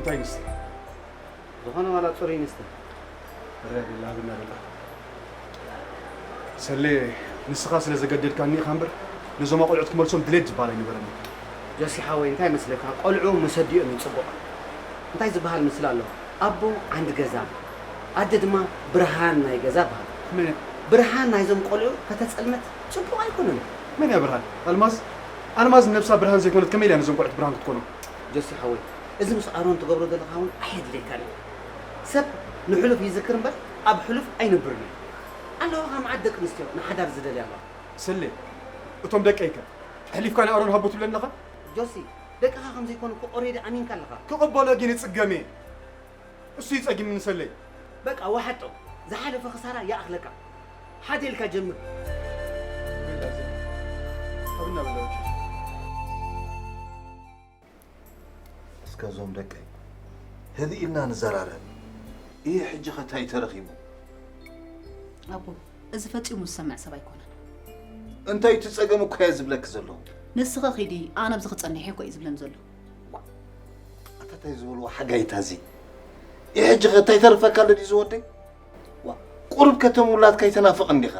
እንታይ ይመስል? ዝኾነ ዋላ ጽሩይ ይመስል። ርያ ቢላ ብና ደላ። ሰሌ፣ ንስኻ ስለ ዘገደድካኒ ኢኻ እምበር፣ ነዞም ኣቆልዑት ክመልሶም ድሌት ዝበሃል ኣይነበረኒ። ጆሲ ሓወይ፣ እንታይ ይመስለካ? ቆልዑ ምስ ኣዲኦም እዩ ጽቡቕ። እንታይ ዝበሃል ምስላ ኣሎ? ኣቦ ዓንዲ ገዛ፣ ኣደ ድማ ብርሃን ናይ ገዛ በሃል። መን እያ? ብርሃን ናይዞም ቆልዑ ከተጸልመት ጽቡቕ ኣይኮነን። መን እያ ብርሃን? ኣልማዝ? ኣልማዝ ንነብሳ ብርሃን ዘይኮነት ከመይ ኢላ ነዞም ቆልዑት ብርሃን ክትኮኖም? ጆሲ ሓወይ፣ እዚ ምስ ኣሮን ትገብሮ ዘለኻ እውን ኣየድልየካን እዩ። ሰብ ንሕሉፍ ይዝክር እምበር ኣብ ሕሉፍ ኣይነብርን እዩ። ኣለዋ ከኣ መዓት ደቂ ኣንስትዮ ንሓዳር ዝደልያ ኣለዋ። ሰሌ፣ እቶም ደቀይ ከ ኣሕሊፍካ ንኣሮን ሃቦ ትብለኒ ኣለኻ? ጆሲ፣ ደቅኻ ከም ዘይኮኑ እኮ ኦሬዲ ኣሚንካ ኣለኻ። ክቕበሎ ግን ይጽገም እየ። እሱ ይጸግምኒ ሰሌ። በቃ ወሓጦ፣ ዝሓለፈ ክሳራ ይኣኽለካ። ሓደ ኢልካ ጀምር። ቤላ ዘ-፣ ኣብና በላ ወኪል። እስከ እዞም ደቀይ፣ ህድእ ኢልና ንዘራረብ። ይህ ሕጂ ኸ እንታይ ተረኺቡ? ኣቦ፣ እዚ ፈጺሙ ዝሰምዕ ሰብ ኣይኮነን። እንታይ እቲ ጸገም እኮ እየ ዝብለኪ ዘለኹ። ንስኺ ኺዲ፣ ኣነ ኣብዚ ክጸንሕ እየ እኮ እዩ ዝብለኒ ዘሎ። ኣታ እንታይ ዝበልዎ ሓጋይታ እዚ? ይህ ሕጂ ኸ እንታይ ተርፈካ ኣሎ ድዩ ዝወደይ? ዋ፣ ቁሩብ ከተም ውላድካ ይተናፍቕ እንዲኻ?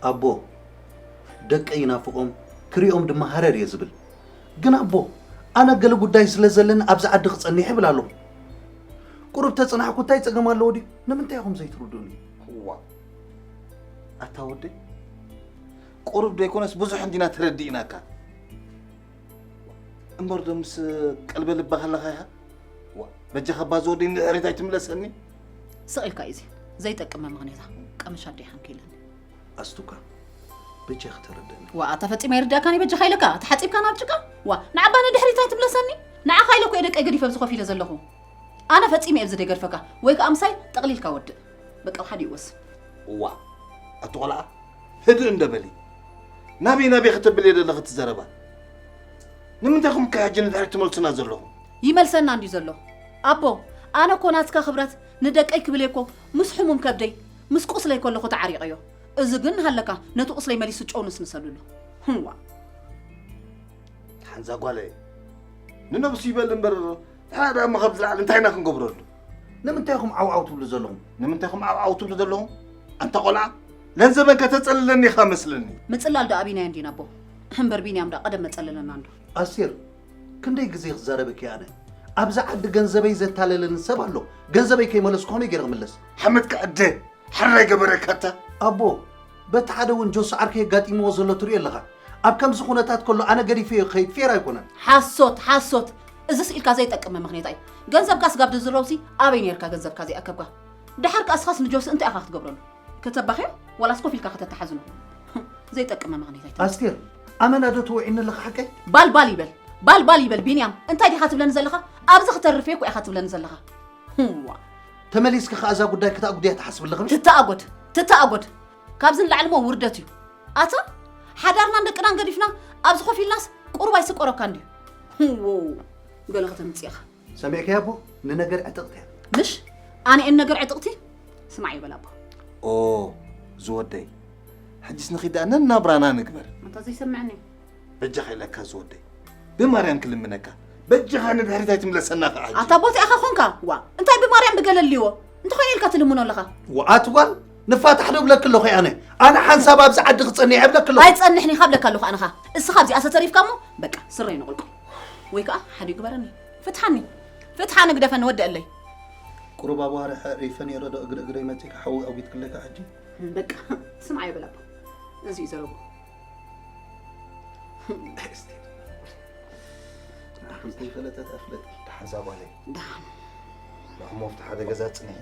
ኣቦ፣ ደቀይ ይናፍቖም፣ ክሪኦም ድማ ሃረር እየ ዝብል። ግን ኣቦ፣ ኣነ ገለ ጉዳይ ስለ ዘለኒ ኣብዚ ዓዲ ክጸንሕ ይብል ኣለኹ። ቁሩብ ተጽናሕኩ እንታይ ጸገም ኣለዎ ድዩ? ንምንታይ ኢኹም ዘይትርድኡኒ? ዋ፣ ኣታ ወደይ፣ ቁሩብ ዘይኮነስ ብዙሕ እንዲና ተረዲእናካ። እምበር ዶ ምስ ቀልበ ልባ ከለኻ ኢኻ? ዋ፣ በጃኻ ባዚ ወደይ ንድሕሪት ኣይትምለሰኒ። ስቕ ኢልካ እዩ እዚ ዘይጠቅም መምኽኔታ። ቀምሽ ኣዴ ሓንኪ ኢለኒ። ኣስቱካ፣ በጃኺ ተረደኒ። ዋ፣ ኣታ ፈጺመ ይርዳእካን እዩ በጃኻ ኢለካ፣ ተሓጺብካ ናብ ጭቃ። ዋ፣ ንዓባ ንድሕሪት ኣይትምለሰኒ። ንዓኻ ኢለ እኮ እየ ደቀይ ገዲፈ ኣብዚ ኮፍ ኢለ ዘለኹ። ኣነ ፈጺመ እየ ኣብዚ ደገድፈካ፣ ወይ ከኣ ምሳይ ጠቕሊልካ ወድእ። በቃ፣ ሓደ ይወስን። እዋ፣ ኣቲ ቆልዓ፣ ህድእ እንደ በሊ። ናበይ ናበይ ከተብሊ ዘለኺ እቲ ዘረባ? ንምንታይ ኢኹም ከ ሕጂ ንድሕሪት ትመልሱና ዘለኹም? ይመልሰና እንድዩ ዘሎ። ኣቦ፣ ኣነ እኮ ናትካ ክብረት ንደቀይ ክብል እየ እኮ ምስ ሕሙም ከብደይ፣ ምስ ቁስለይ ከለኹ ተዓሪቐዮ። እዚ ግን ሃለካ ነቲ ቁስለይ መሊሱ ጨው ንስንሰሉ ኣሎ። ህዋ። ሓንዛ ጓለይ፣ ንነብሱ ይበል እምበር፣ ንሕና ደኣ እሞ ካብዚ ላዕሊ እንታይ ኢና ክንገብረሉ? ንምንታይ ኢኹም ዓውዓው ትብሉ ዘለኹም? ንምንታይ ኢኹም ዓውዓው ትብሉ ዘለኹም? ኣንታ ቆልዓ፣ ለንዘበን ከተጸልለኒ ኢኻ መስለኒ። ምጽላል ዶ ኣቢናዮ እንዲና ኣቦ? እምበር ቢንያም ዶ ቀደም መጸለለና እንዶ? ኣስቴር፣ ክንደይ ግዜ ክዛረበኪ ኣነ? ኣብዚ ዓዲ ገንዘበይ ዘታለለኒ ሰብ ኣሎ። ገንዘበይ ከይመለስኩ ከመይ ገይረ ክምለስ? ሓመድካ ዕደ፣ ሕራይ ገበረካታ። ኣቦ፣ በቲ ሓደ እውን ጆስ ዓርከይ ኣጋጢምዎ ዘሎ ትሪኦ ኣለኻ። ኣብ ከምዚ ኩነታት ከሎ ኣነ ገዲፈዮ ክኸይድ ፌር ኣይኮነን። ሓሶት፣ ሓሶት። እዝስ ኢልካ ዘይጠቅም መምኽኔታ እዩ። ገንዘብካስ ጋብ ድዝረውሲ ኣበይ ነይርካ ገንዘብካ ዘይኣከብካ? ደሓር ከኣ እስኻስ ንጆስ እንታይ ኢኻ ክትገብረሉ? ከተባኽዮ ዋላስ ኮፍ ኢልካ ከተተሓዝኖ? ዘይጠቅም መምኽኔታ እዩ። ኣስቴር፣ ኣመና ዶ ትውዒኒ ኣለኻ ሓቀይ? ባል ባል ይበል፣ ባል ባል ይበል። ቢንያም፣ እንታይ ዲኻ ትብለኒ ዘለኻ? ኣብዚ ክተርፍ እየ እኮ ኢኻ ትብለኒ ዘለኻ። ህዋ። ተመሊስኪ ከኣ እዛ ጉዳይ ክተኣጉድያ ትሓስቢ ኣለኺ? ትተኣጎድ፣ ትተኣጎድ። ካብዚ ንላዕሊ እሞ ውርደት እዩ። ኣታ፣ ሓዳርናን ደቅናን ገዲፍና ኣብዚ ኮፍ ኢልናስ ቁሩብ ኣይስቆረካን ድዩ? ህዎ፣ ገለ ከተምጽእ ኢኻ። ሰሚዕኪ ኣቦ? ንነገር ዕጥቕቲ እያ። ምሽ? ኣነ እየ ንነገር ዕጥቕቲ? ስማዕ ይበል ኣቦ። ኦ፣ ዝወደይ። ሕጂስ ንኺድ ደኣ ነናብራና ንግበር። ኣንታ ዘይሰምዐኒ። በጃኻ ኢለካ ዝወደይ። ብማርያም ክልምነካ። በጃኻ ንድሕሪት ኣይትምለሰና ከኣ ሕጂ። ኣታ ቦታ ኢኻ ኾንካ። ዋ፣ እንታይ ብማርያም ብገለ ልዎ? እንተኾይነ ኢልካ ትልምኖ ኣለኻ። ዋ፣ ኣቲ ጓል፣ ንፋታሕ ዶ ብለኪ ኣለኹ ኣነ? ኣነ ሓንሳብ ኣብዚ ዓዲ ክጸንሕ እየ ብለኪ ኣለኹ። ኣይጸንሕን ኢኻ ብለካ ኣለኹ ኣነኻ። እስኻ ኣብዚኣ ተተሪፍካ እሞ፣ በቃ፣ ስረይ ንቑልቁል። ወይ ከኣ ሓደ ግበረኒ። ፍትሓኒ። ፍትሓኒ ግደፈኒ ወዲ ኣለይ። ቁሩብ ኣዋርሕ ሪፈ ነይረ ዶ እግሪ እግረይ መጺእካ ሓዊ ኣጒትክለይ ከኣ ሕጂ? በቃ፣ ስምዓዮ በል ኣቦ። እዚ እዩ ዘረቡ። እስቲ። ንዓኺ ዝተይፈለጠት ኣፍለጢ። ደሓን እዛ ጓለይ። ደሓን። ንዕሞ ኣብቲ ሓደ ገዛ ጽንሒ።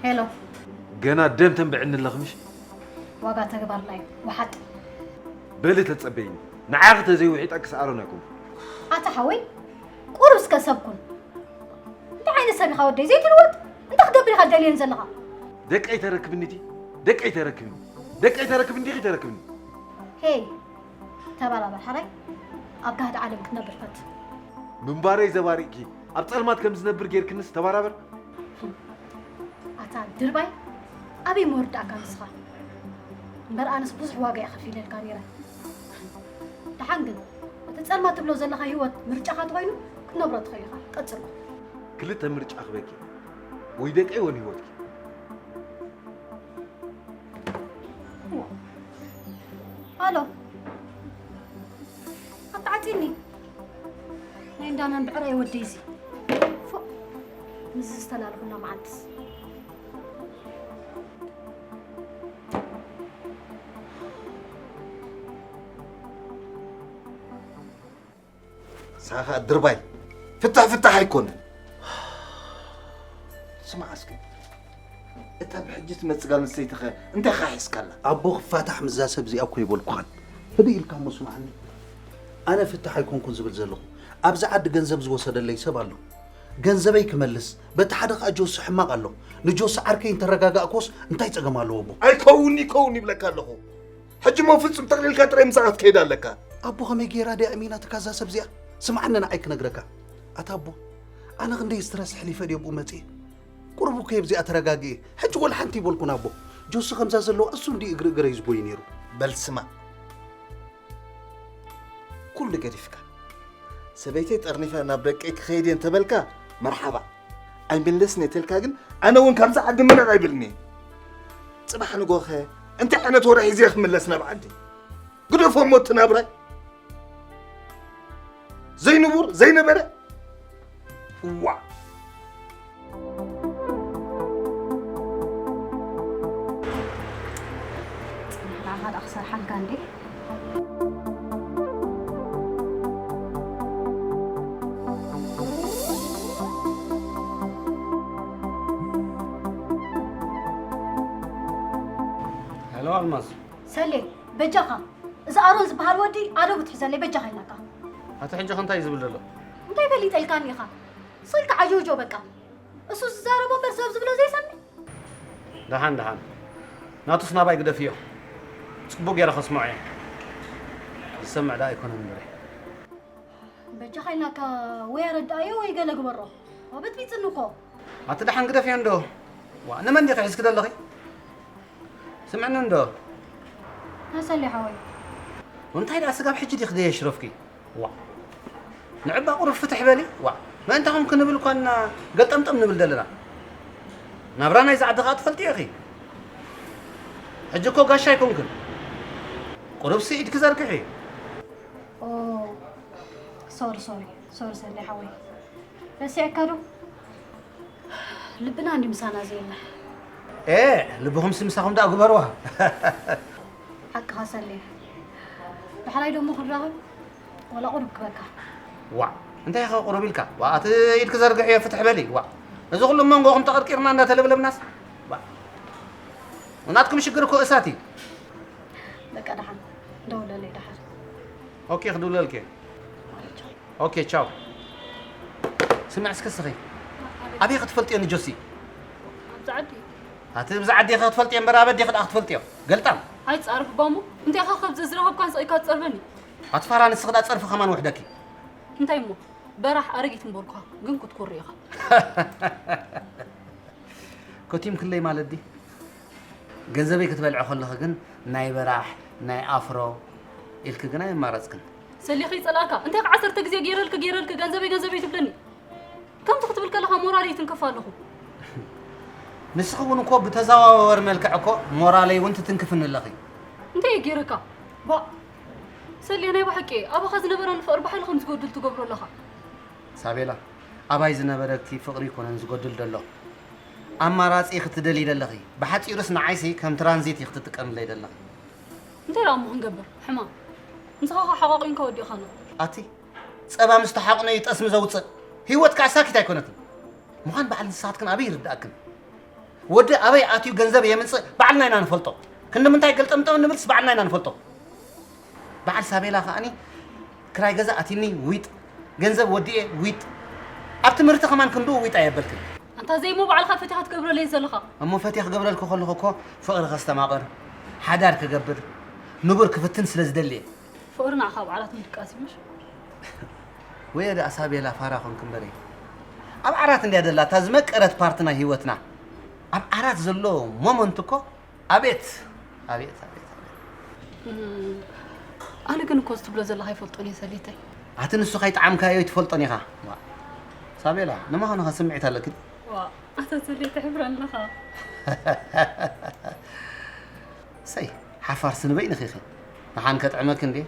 ሄሎ። ገና ደም ተንብዕኒ ኣለኺ ምሽ? ዋጋ ተግባርና እዩ፣ ወሓጥ። በሊ ተጸበይኒ። ንዓኺ ተዘይውሒጠኪስ ኣሮን ኣይኮንኩን። ኣታ ሓወይ፣ ቁሩብ እስከ ሰብ ኩን። እንታይ ዓይነት ሰብ ኢኻ ወደይ? ዘይትልወጥ? እንታይ ክትገብር ኢኻ ደልየን ዘለኻ? ደቀይ ተረክብኒ እቲ ደቀይ ተረክብኒ። ደቀይ ተረክብኒ ዲኺ ተረክብኒ? ሄይ፣ ተባራበር ሓራይ። ኣብ ጋህዲ ዓለም ክትነብር ፈት። ምንባረይ ዘባሪቕኪ፣ ኣብ ጸልማት ከም ዝነብር ጌርክንስ ተባራበር። ኣታ ድርባይ፣ ኣበይ መወርዳእካ ንስኻ? እምበር ኣነስ ብዙሕ ዋጋ እየ ከፊለልካ ነይረ። ደሓን ግን እቲ ጸልማት ትብሎ ዘለኻ ህይወት ምርጫኻ ተኾይኑ ክትነብሮ ትኽእል ኢኻ። ቀጽሎ። ክልተ ምርጫ ክበኪ፣ ወይ ደቀይ ወይ ህይወትኪ። ኣሎ፣ ኣተዓጺኒ። ናይ እንዳመን ብዕራይ ወደይ እዚ። ፎእ፣ ምስዚ ዝተላለኹላ መዓልትስ። ሳኻ ድርባይ ፍታሕ ፍታሕ ኣይኮነን። ስማዕ እስከ፣ እታ ብሕጂ ትመጽእ ጓል ኣንስተይቲ ኸ እንታይ ኻ ሒዝካላ? ኣቦ ክፋታሕ ምስዛ ሰብ እዚኣ እኮ ይበልኩኻን። ህድእ ኢልካ እሞ ስማዕኒ። ኣነ ፍታሕ ኣይኮንኩን ዝብል ዘለኹ። ኣብዚ ዓዲ ገንዘብ ዝወሰደለይ ሰብ ኣሎ። ገንዘበይ ክመልስ፣ በቲ ሓደ ኸኣ ጆሲ ሕማቕ ኣሎ። ንጆሲ ዓርከይ እንተረጋጋእክዎስ እንታይ ጸገም ኣለዎ ኣቦ? ኣይከውን ይከውን ይብለካ ኣለኹ። ሕጂ እሞ ፍጹም ጠቕሊልካ ጥራይ ምሳኻ ክትከይድ ኣለካ። ኣቦ ከመይ ገይራ ድያ እሚናትካ እዛ ሰብ እዚኣ? ስምዓኒ ንዓይ ክነግረካ። ኣታ ኣቦ፣ ኣነ ክንደይ ስትረስ ኣሕሊፈ ድየ ኣብኡ መጺኤ? ቁሩብ እኮ እየ ብዚኣ ተረጋጊኤ። ሕጂ ወላ ሓንቲ ይበልኩን ኣቦ። ጆሲ ከምዛ ዘለዋ እሱ እንድዩ እግሪ እግረይ ዝጎይ ነይሩ። በል ስማዕ። ኩሉ ገዲፍካ ሰበይተይ ጠርኒፈ ናብ ደቀይ ክኸይድ እየ እንተበልካ መርሓባ። ኣይምለስን እየ ተልካ ግን ኣነ እውን ካብዛ ዓዲ ምርቕ ኣይብልን እየ። ጽባሕ ንጎኸ እንታይ ዓይነት ወረ ሒዘ ክምለስ ናብ ዓዲ? ግደፎ እሞ እቲ ናብራይ። ዘይንቡር ዘይነበረ። ዋእ። ንዓኻ ደኣ ክሰርሓልካ እንዴ? ሄሎ ኣልማዝ። ሰሌ፣ በጃኻ፣ እዚ ኣሮን ዝበሃል ወዲ ኣደቡ ትሕዘለይ በጃኻ ኢላካ። ኣቲ ሕጂ ኸ እንታይ እዩ ዝብል ዘሎ? እንታይ ፈሊጠልካኒ ኢኻ? ስልኪ ዓጆጆ በቃ። እሱ ዝዛረቦ እምበር ሰብ ዝብሎ ዘይሰምዕ። ደሓን ደሓን። ናቱስ ናባይ ግደፍዮ። ጽቡቕ ገይረ ከስምዖ እየ። ዝሰምዕ ደኣ ኣይኮነን እምበረ። በጃኻ ኢልናካ ወይ ኣረድኣዮ ወይ ገለ ግበሮ። ኣበጥቢጽኒ እኮ። ኣቲ ደሓን ግደፍዮ እንዶ። ዋ ንመን ዲኺ ሒዝኪ ዘለኺ? ስምዕኒ እንዶ። ኣሰሊ ሓወይ። እንታይ ደኣ ስጋብ ሕጂ ዲኺ ደየሽረፍኪ? ዋ ንዕባ ቁሩብ ፍትሕ በሊ። ዋ ምእንታኹም ክንብል እኳ እና ገልጠምጠም ንብል ዘለና። ናብራ ናይዚ ዓዲ ኸኣ ትፈልጥዮ ኢኺ። ሕጂ እኮ ጋሻ ኣይኮንክን። ቁሩብሲ ኢድኪ ዘርግሒ። ኦ ሶሪ ሶሪ ሶሪ ሰሌ ሓወይ። ረሲዕካ ዶ? ልብና እንዲ ምሳና ዘየለ። ኤ ልብኹምሲ ምሳኹም ደኣ ግበርዋ። ሓቅኻ ሰሌ። ዳሕራይ ደሞ ክንራኸብ ዋላ ቁሩብ ክበካ። ዋዕ እንታይ ኢኻ ቁሩብ ኢልካ? ዋዕ ኣቲ ኢድኪ ዘርግሕዮ ፍትሕ በሊ። ዋዕ እዚ ኩሉ መንጎኹም ተቐርቂርና እንዳተለብለብናስ። ዋዕ ናትኩም ሽግር እኮ እሳት እዩ። በቃ ደሓን ደውለለይ ደሓን። ኦኬ ክድውለልኪ እየ። ኦኬ ቻው። ስምዒ እስከ እስኺ ኣበይ ክትፈልጥዮ ንጆሲ? ኣብዚ ዓዲ። ኣቲ ኣብዚ ዓዲ ኢኺ ክትፈልጥዮ እምበር ኣበይ ዲኺ ደኣ ክትፈልጥዮ? ገልጣም። ኣይትጻረፍ እባ እሞ እንታይ ኢኻ ካብዚ ዝረኸብካን ስቕ ኢልካ ትጸርፈኒ? ኣቲ ፋራ ንስኺ ደኣ ጸርፊ ከማን ውሕደኪ። እንታይ እሞ በራሕ ኣረጊት እምበልኩኻ ግን ክትኮሪ ኢኻ። ኮቲምክለይ ማለት ድዩ? ገንዘበይ ክትበልዒ ከለኺ ግን ናይ በራሕ ናይ ኣፍሮ ኢልኪ ግን ኣየማረፅክን። ሰሌ ከይፀልኣካ እንታይ ከ ዓሰርተ ግዜ ገይረልኪ ገይረልኪ ገንዘበይ ገንዘበይ ትብለኒ? ከምዚ ክትብል ከለኻ ሞራለይ ይትንክፍ ኣለኹ። ንስኺ እውን እኮ ብተዘዋወር መልክዕ እኮ ሞራለይ እውን ትትንክፍኒ ኣለኺ። እንታይ እየ ገይረካ? ባእ ሰሌ ናይ ብሓቂ ኣባኻ ዝነበረኒ ፍቕሪ ብሓይሊ ከም ዝጎድል ትገብሮ ኣለኻ። ሳቤላ ኣባይ ዝነበረኪ ፍቕሪ ኣይኮነን ዝጎድል ዘሎ። ኣማራፂ ክትደልዪ ደለኺ። ብሓፂሩስ ንዓይሲ ከም ትራንዚት ኢኺ ክትጥቀምለይ ደለኺ። እንታይ ደኣ እሞ ክንገብር? ሕማም። ንስኻ ኸኣ ሓቋቒንካ ወዲእኻና። ኣቲ ጸባ ምስ ተሓቑነ እዩ ጠስሚ ዘውጽእ። ህይወት ከኣ ሳኪት ኣይኮነትን። ምዃን በዓል ንስኻትክን ኣበይ ይርድኣክን? ወዲ ኣበይ ኣትዩ ገንዘብ የምጽእ ባዕልና ኢና ንፈልጦ። ክንዲ ምንታይ ገልጠምጠም ንብልስ ባዕልና ኢና ንፈልጦ። በዓል ሳቤላ ከኣኒ ክራይ ገዛ ኣትዩኒ ዊጥ፣ ገንዘብ ወዲኤ ዊጥ፣ ኣብ ትምህርቲ ከማን ክንድኡ ዊጥ ኣየበልክን። ኣንታ ዘይሞ ባዕልኻ ፈቲኻ ትገብረለይ ዘለኻ። እሞ ፈትየ ክገብረልኪ ከለኹ እኮ ፍቕሪ ከስተማቕር፣ ሓዳር ክገብር፣ ንቡር ክፍትን ስለ ዝደሊ እየ። ፍቕሪ ንዓኻ ኣብ ዓራት ምድቃስ እዩ ምሽ? ወየ ደኣ ሳቤላ ፋራ ኾንክ እምበረይ። ኣብ ዓራት እንድያ ደላ እታ ዝመቀረት ፓርት ናይ ህይወትና። ኣብ ዓራት ዘሎ ሞመንት እኮ ኣቤት፣ ኣቤት፣ ኣቤት፣ ኣቤት። እም፣ ኣነ ግን እኮ እዚ ትብሎ ዘለኻ ኣይፈልጦን እየ ሰሌተይ። ኣቲ ንሱ ከይጠዓምካዮ ኣይትፈልጦን ኢኻ። ዋ፣ ሳቤላ፣ ንምዃኑ ኸ ስምዒት ኣለኪ? ዋ፣ ኣታ ሰሌተይ ሕብሪ ኣለኻ። ሰይ፣ ሓፋር ስንበይ ንኺኺ። ንሓን ከጥዕመኪ እንዴ?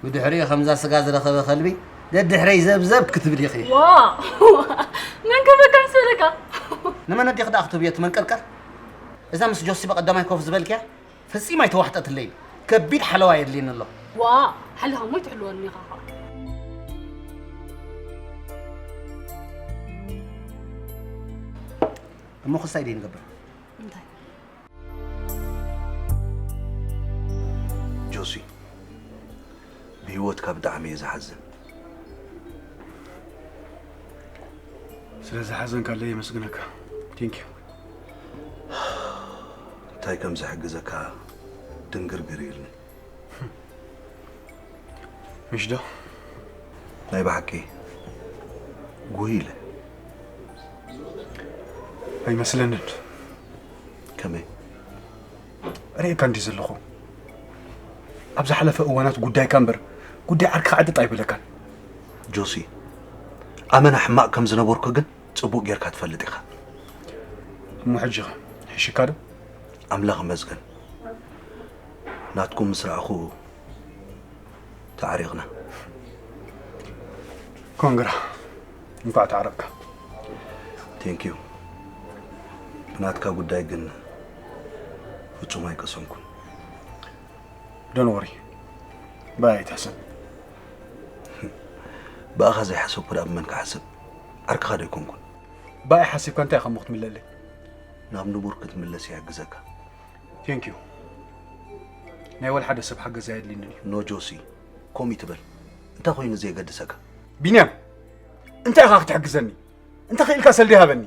ብድሕሪኡ ከምዛ ስጋ ዝረኸበ ከልቢ ደድሕረይ ዘብዘብ ክትብል ኢኺ። ዋ! መን ከበካ መሰለካ? ንመን ኣዲኺ ደኣ ክትህብዮ እቲ መንቀርቀር? እዛ ምስ ጆሲ በቐዳማይ ኮፍ ዝበልክያ ፈጺማ ኣይተዋሕጠትለይን። ከቢድ ሓለዋ የድልየኒ ኣሎ። ዋ! ሓሊኻ እሞ ኣይትሕልወኒ ኢኻ ኸኣ። እሞ ክስታይ ደይ ንገብር? እንታይ? ጆሲ፣ ብህይወትካ ብጣዕሚ እየ ዝሓዝን። ስለዚ ሓዘንካ ኣለይ የመስግነካ። ቴንኪዩ። እንታይ ከም ዝሕግዘካ ድንግርግር ኢልኒ። ምሽ ዶ? ናይ ብሓቂ ጉህ ኢለ። ኣይመስለንን። ከመይ? ርእየካ እንዲ ዘለኹ። ኣብ ዝሓለፈ እዋናት ጉዳይካ እምበር ጉዳይ ዓርክኻ ዕጥጥ ኣይብለካን። ጆሲ፣ ኣመና ሕማቕ ከም ዝነበርኩ ግን ጽቡቕ ጌርካ ትፈልጥ ኢኻ። እሞ ሕጂ ኸ? ሕሽካ ዶ? ኣምላኽ ይመስገን። ናትኩም ምስ ረኣኹ ተዓሪቕና። ኮንግራ፣ እንኳዕ ተዓረቕካ። ቴንኪዩ። ብናትካ ጉዳይ ግን ፍጹም ኣይቀሰንኩን። ዶን ወሪ፣ ብኣይ ኣይትሕሰብ። ብኣኻ ዘይሓሰብኩ ደኣ ብመን ክሓስብ? ዓርክኻ ዶ ኣይኮንኩን? ብኣይ ሓሲብካ እንታይ ኢኻ እሞ ክትምለለይ? ናብ ንቡር ክትምለስ ይሕግዘካ። ቴንኪዩ። ናይ ወላ ሓደ ሰብ ሓገዝ ኣየድልየንን እዩ። ኖ ጆሲ፣ ከምኡ ይትበል። እንታይ ኮይኑ ዘየገድሰካ? ቢንያም፣ እንታይ ኢኻ ክትሕግዘኒ? እንተ ኽኢልካ ሰልዲ ሃበኒ።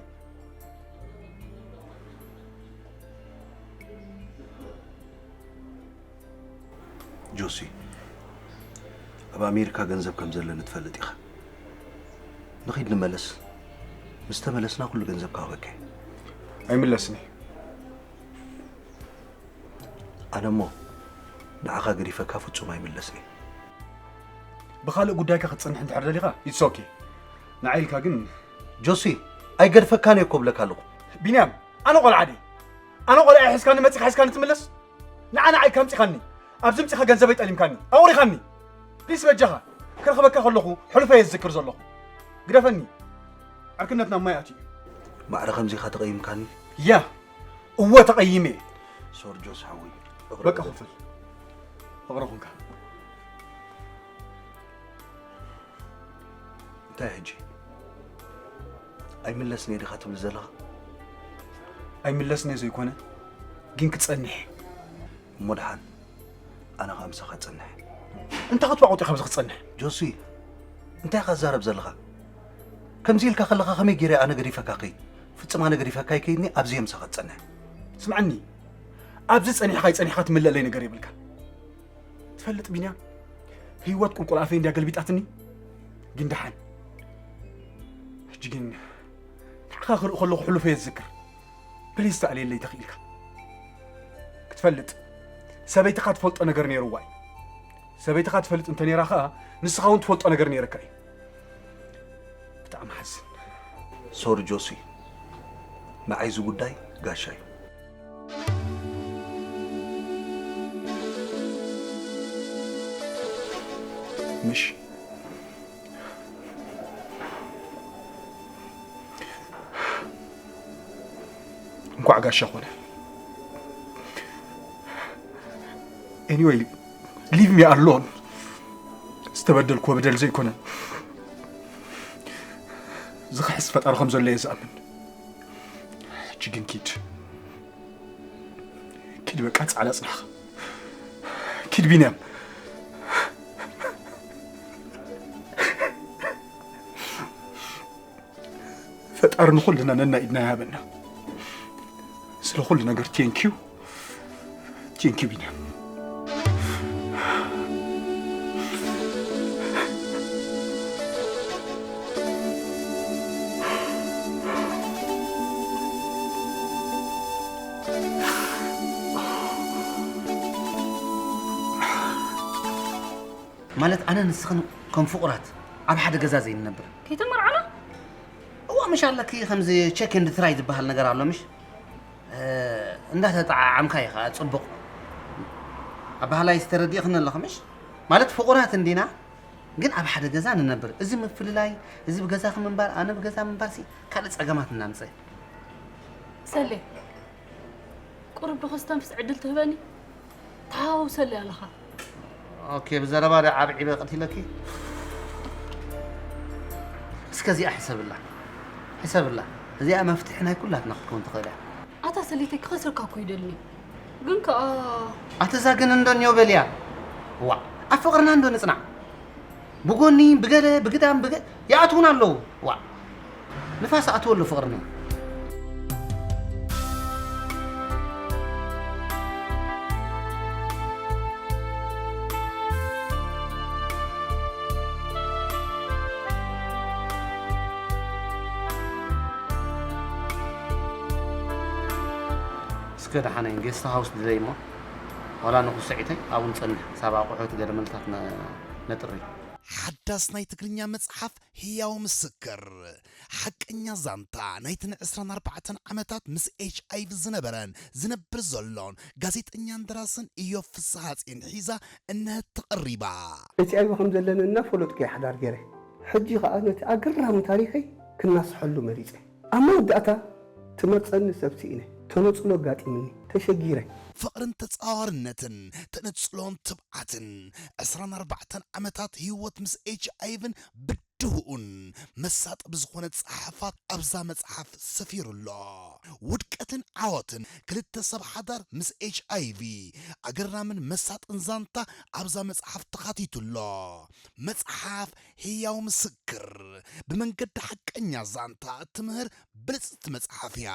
ጆሲ፣ ኣብ ኣሜሪካ ገንዘብ ከም ዘለኒ ትፈልጥ ኢኻ። ንኺድ ንመለስ። ምስ ተመለስና ኩሉ ገንዘብ ክሃበካ እየ። ኣይምለስን እየ። ኣነ እሞ ንዓኻ ገዲፈካ ፍጹም ኣይምለስን እየ። ብኻልእ ጉዳይካ ክትጸንሕ እንድሕር ደሊኻ፣ it's okay። ንዓይ ኢልካ ግን ጆሲ፣ ኣይገድፈካን እየ እኮ እብለካ ኣለኹ። ቢንያም፣ ኣነ ቆልዓ ድየ? ኣነ ቆልዓ ሒዝካኒ መጺኻ ሒዝካኒ ትምለስ? ንዓ ንዓይ ኢልካ ኣምጺኻኒ። ኣብዚ ምጺኻ ገንዘበይ ጠሊምካኒ። ኣቑሪኻኒ። ፕሊስ በጃኻ። ክረኽበካ ከለኹ ሕሉፈይ እየ ዝዝክር ዘለኹ። ግደፈኒ። ዕርክነትና ኣብ ማይ ኣትዩ እዩ። ማዕረ ከምዚ ኢኻ ተቐይምካኒ? ያ፣ እወ ተቐይመ እየ። ሶሪ ጆሲ ሓወይ። በቃ ክፈል። ፍቕሪ ኹንካ። እንታይ ሕጂ? ኣይምለስን እየ ዲኻ ትብል ዘለኻ? ኣይምለስን እየ ዘይኮነ፣ ግን ክጸንሕ እየ። እሞ ደሓን፣ ኣነ ኸኣ ምሳኻ እጸንሕ። እንታይ ክትዋቑጥ ኢኻ ኣብዚ ክትጸንሕ? ጆሲ፣ እንታይ ኢኻ ትዛረብ ዘለኻ? ከምዚ ኢልካ ከለኻ ከመይ ገይረ ኣነ ገዲፈካ ከይድ? ፍጽም ኣነ ገዲፈካ ኣይከይድኒ፣ ኣብዚ እየ ምሳኻ እጸንሕ። ስምዓኒ፣ ኣብዚ ጸኒሕካ ኣይጸኒሕካ ትምለለይ ነገር የብልካን። ትፈልጥ ቢንያም፣ ህይወት ቁልቁል ኣፈይ እንድያ ገልቢጣትኒ። ግን ደሓን። ሕጂ ግን ንዓኻ ክርኢ ከለኹ ሕሉፈይ እየ ዝዝክር። ፕሊዝ ተኣልየለይ እንተኽኢልካ። ክትፈልጥ፣ ሰበይትኻ ትፈልጦ ነገር ነይርዋ እዩ። ሰበይትኻ ትፈልጥ እንተ ነይራ ኸኣ፣ ንስኻ እውን ትፈልጦ ነገር ነይርካ እዩ። ብጣዕሚ ሓዝን። ሶሪ ጆሲ፣ ንዓይ እዚ ጉዳይ ጋሻ እዩ። ምሽ እንኳዕ ጋሻ ኾነ። Anyway, leave me alone። ዝተበደልኩዎ በደል ዘይኮነ ዝኽሕስ ፈጣሪ ከም ዘሎ እየ ዝኣምን። ሕጂ ግን ኪድ። ኪድ በቃ ጻዕላ ጽናሕ። ኪድ ቢንያም። ፈጣሪ ንኹልና ነናይ ኢድና ይሃበና። ስለ ኩሉ ነገር ቴንኪዩ። ቴንኪዩ ቢንያም። ማለት ኣነ ንስኽን ከም ፍቑራት ኣብ ሓደ ገዛ ዘይንነብር። ከይተመርዓና? እዋ ምሽ ኣለኪ ከምዚ ቸክ ኤንድ ትራይ ዝበሃል ነገር ኣሎ ምሽ? እንዳተጠዓዓምካ ኢኻ ጽቡቕ ኣባህላይ ዝተረዲእኽኒ ኣለኺ ምሽ? ማለት ፍቑራት እንዲና ግን ኣብ ሓደ ገዛ ንነብር። እዚ ምፍልላይ፣ እዚ ብገዛኺ ምንባር፣ ኣነ ብገዛ ምንባርሲ ካልእ ጸገማት እናምጸ። ሰሌ ቁሩብ ዶ ከስተንፍስ ዕድል ትህበኒ? ተሃዋውሰለይ ኣለኻ። ኦኬ ብዘረባ ዶ ዓብዒበ ቀቲለኪ? እስከ እዚኣ ሕሰብላ ሕሰብላ። እዚኣ መፍትሒ ናይ ኩላትና ክትከውን ትኽእል እያ። ኣታ ሰሌተይ ክኸስረካ እኮ ይደልኒ ግን ከኣ ኣተዛ ግን እንዶ እኒዮ በልያ። ዋ ኣብ ፍቕርና እንዶ ንጽናዕ። ብጎኒ ብገለ ብግዳም ብገ ይኣትዉና ኣለዉ። ዋ ንፋስ ኣትወሉ ፍቕርኒ። እስከ ደሓነይ ጌስት ሃውስ ድለይ እሞ ዋላ ንኹስዒተይ ኣብኡ ንጸንሕ ሳብ ኣቑሑት ገለ መልታት ነጥሪ። ሓዳስ ናይ ትግርኛ መጽሓፍ ህያው ምስክር፣ ሓቀኛ ዛንታ ናይተን ዕስራን ኣርባዕተን ዓመታት ምስ ኤች ኣይ ቪ ዝነበረን ዝነብር ዘሎን ጋዜጠኛን ደራስን ኢዮብ ፍስሃጽዮን ሒዛ እነሀት ተቐሪባ። ኤች ኣይ ቪ ከም ዘለኒ እናፈለጥኩ እየ ሓዳር ገይረ። ሕጂ ኸኣ ነቲ ኣገራሚ ታሪኸይ ክናስሐሉ መሪጸ። ኣብ መወዳእታ ትመርጸኒ ሰብ ስኢነ። ተነጽሎ ኣጋጢምኒ። ተሸጊረ። ፍቕርን ተጻዋርነትን፣ ተነጽሎን ትብዓትን፣ ዕስራን ኣርባዕተን ዓመታት ህይወት ምስ ኤች ኣይ ቪን ብድሆኡን መሳጢ ብዝኾነ ጸሓፋት ኣብዛ መጽሓፍ ሰፊሩ ኣሎ። ውድቀትን ዓወትን ክልተ ሰብ ሓዳር ምስ ኤች ኣይ ቪ፣ ኣገራምን መሳጥን ዛንታ ኣብዛ መጽሓፍ ተኻቲቱ ኣሎ። መጽሓፍ ህያው ምስክር፣ ብመንገዲ ሓቀኛ ዛንታ እትምህር ብልጽቲ መጽሓፍ እያ።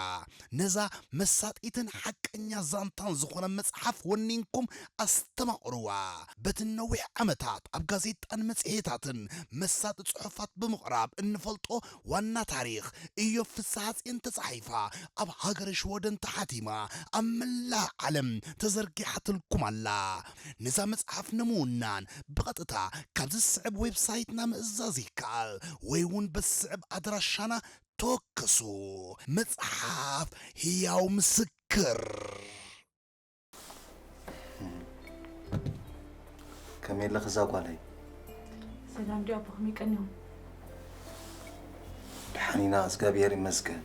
ነዛ መሳጢትን ሓቀኛ ዛንታን ዝኾነ መጽሓፍ ወኒንኩም ኣስተማቕርዋ። በቲ ነዊሕ ዓመታት ኣብ ጋዜጣን መጽሔታትን መሳጢ ጽሑፋት ብምቕራብ እንፈልጦ ዋና ታሪኽ ኢዮብ ፍስሃጽዮን ተጻሒፋ ኣብ ሃገረ ሽወደን ተሓቲማ ኣብ መላእ ዓለም ተዘርጊሓትልኩም ኣላ። ነዛ መጽሓፍ ንምውናን ብቐጥታ ካብዚ ዝስዕብ ዌብሳይትና ምእዛዝ ይከኣል ወይ እውን በዚ ዝስዕብ ኣድራሻና ተወከሱ። መጽሓፍ ህያው ምስክር። ከመይ ኣለኺ እዛ ጓለይ? ሰላም ድዩ ኣቦ ከመይ ቀኒኹም? ደሓን ኢና እግዚኣብሔር ይመስገን።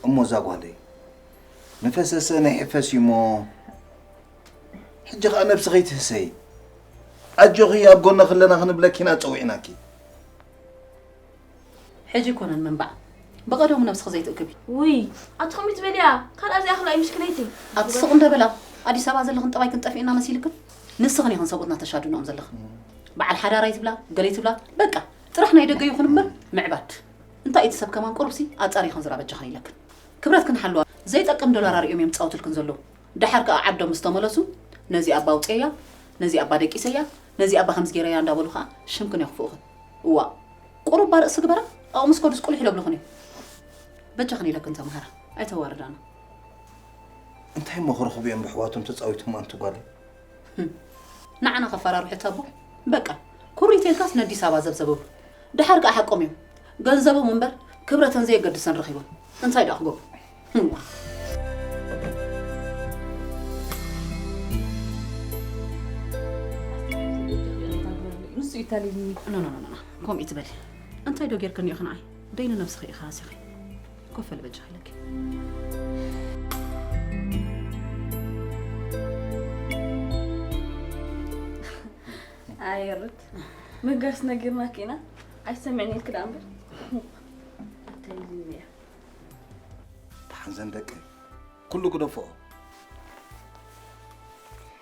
እሞ እዛ ጓለይ ንፈሰሰ ናይ ሕፈስ እዩ እሞ ሕጂ ኸኣ ነብስኺ ትህሰይ። ኣጆኺ ኣብ ጎንኺ ኣለና ክንብለኪ ኢና ጸዊዕናኪ። ሕጂ ኣይኮነን ምንባዕ ብቐደሙ ነብስኺ ዘይትእክቢ። ውይ ኣቲ ከምኡ ትበልያ ካልኣ ዘይኣኽላ እዩ ምሽክለይተይ። ኣቲ ስቕ እንደ በላ ኣዲስ ኣበባ ዘለኽን ጠባይክን ጠፊኡና መሲልክን ንስኽን ኢኽን ሰብኡትና ተሻድንኦም ዘለኽን በዓል ሓዳር ኣይትብላ ገለ ኣይትብላ በቃ ጥራሕ ናይ ደገ ይኹን እምበር ምዕባድ እንታይ እቲ ሰብ ከማን ቁሩብሲ ኣጻሪኽን ዝራ በጃኽን ኢለክን ክብረትክን ሓልዋ ዘይጠቅም ዶላር ኣርእዮም እዮም ዝጻወትልክን ዘለዉ ደሓር ከኣ ዓዶም ምስ ተመለሱ ነዚኣ ኣባ ኣውጽኤያ ነዚኣ ኣባ ደቂሰያ ነዚኣ ኣባ ከምዚ ገይረያ እንዳበሉ ከኣ ሽምክን የኽፍኡኽን እዋእ ቁሩብ እባ ርእሲ ግበራ ኣብኡ ምስ ከዱስ ቁልሕ ኢለብልኽን እዮም በጃኽን ኢለክን ተምሃራ ኣይተዋርዳና እንታይ እሞ ክረኽቡ እዮም ብሕዋቶም ተጻዊቶም ኣንቲ ጓለይ ንዓና ከፈራርሑ ተቦ በቃ ኩርይ ተልካስ ነዲስ ኣበባ ዘብዘበሉ ደሓር ከኣ ሓቆም እዮም ገንዘቦም እምበር ክብረተን ዘየገድሰን ረኺቦም እንታይ ደኣ ክገብሩ ንሱ እዩ ታሊልኒ ከምኡ ትበሊ እንታይ ዶ ጌርክኒ ኢኺ ንዓይ ደይኑ ነብስኺ ኢኻ ሃሲኺ ኮፍ በሊ በጃኺ ኢለኪ ኣይ ሩት ምጋስ ነጊርናኪ ኢና ኣይሰምዕን ኢልኪ ደኣ እምበር እንታይ ኢልኒ እያ ደሓን ዘን ደቂ ኩሉ ግደፍኦ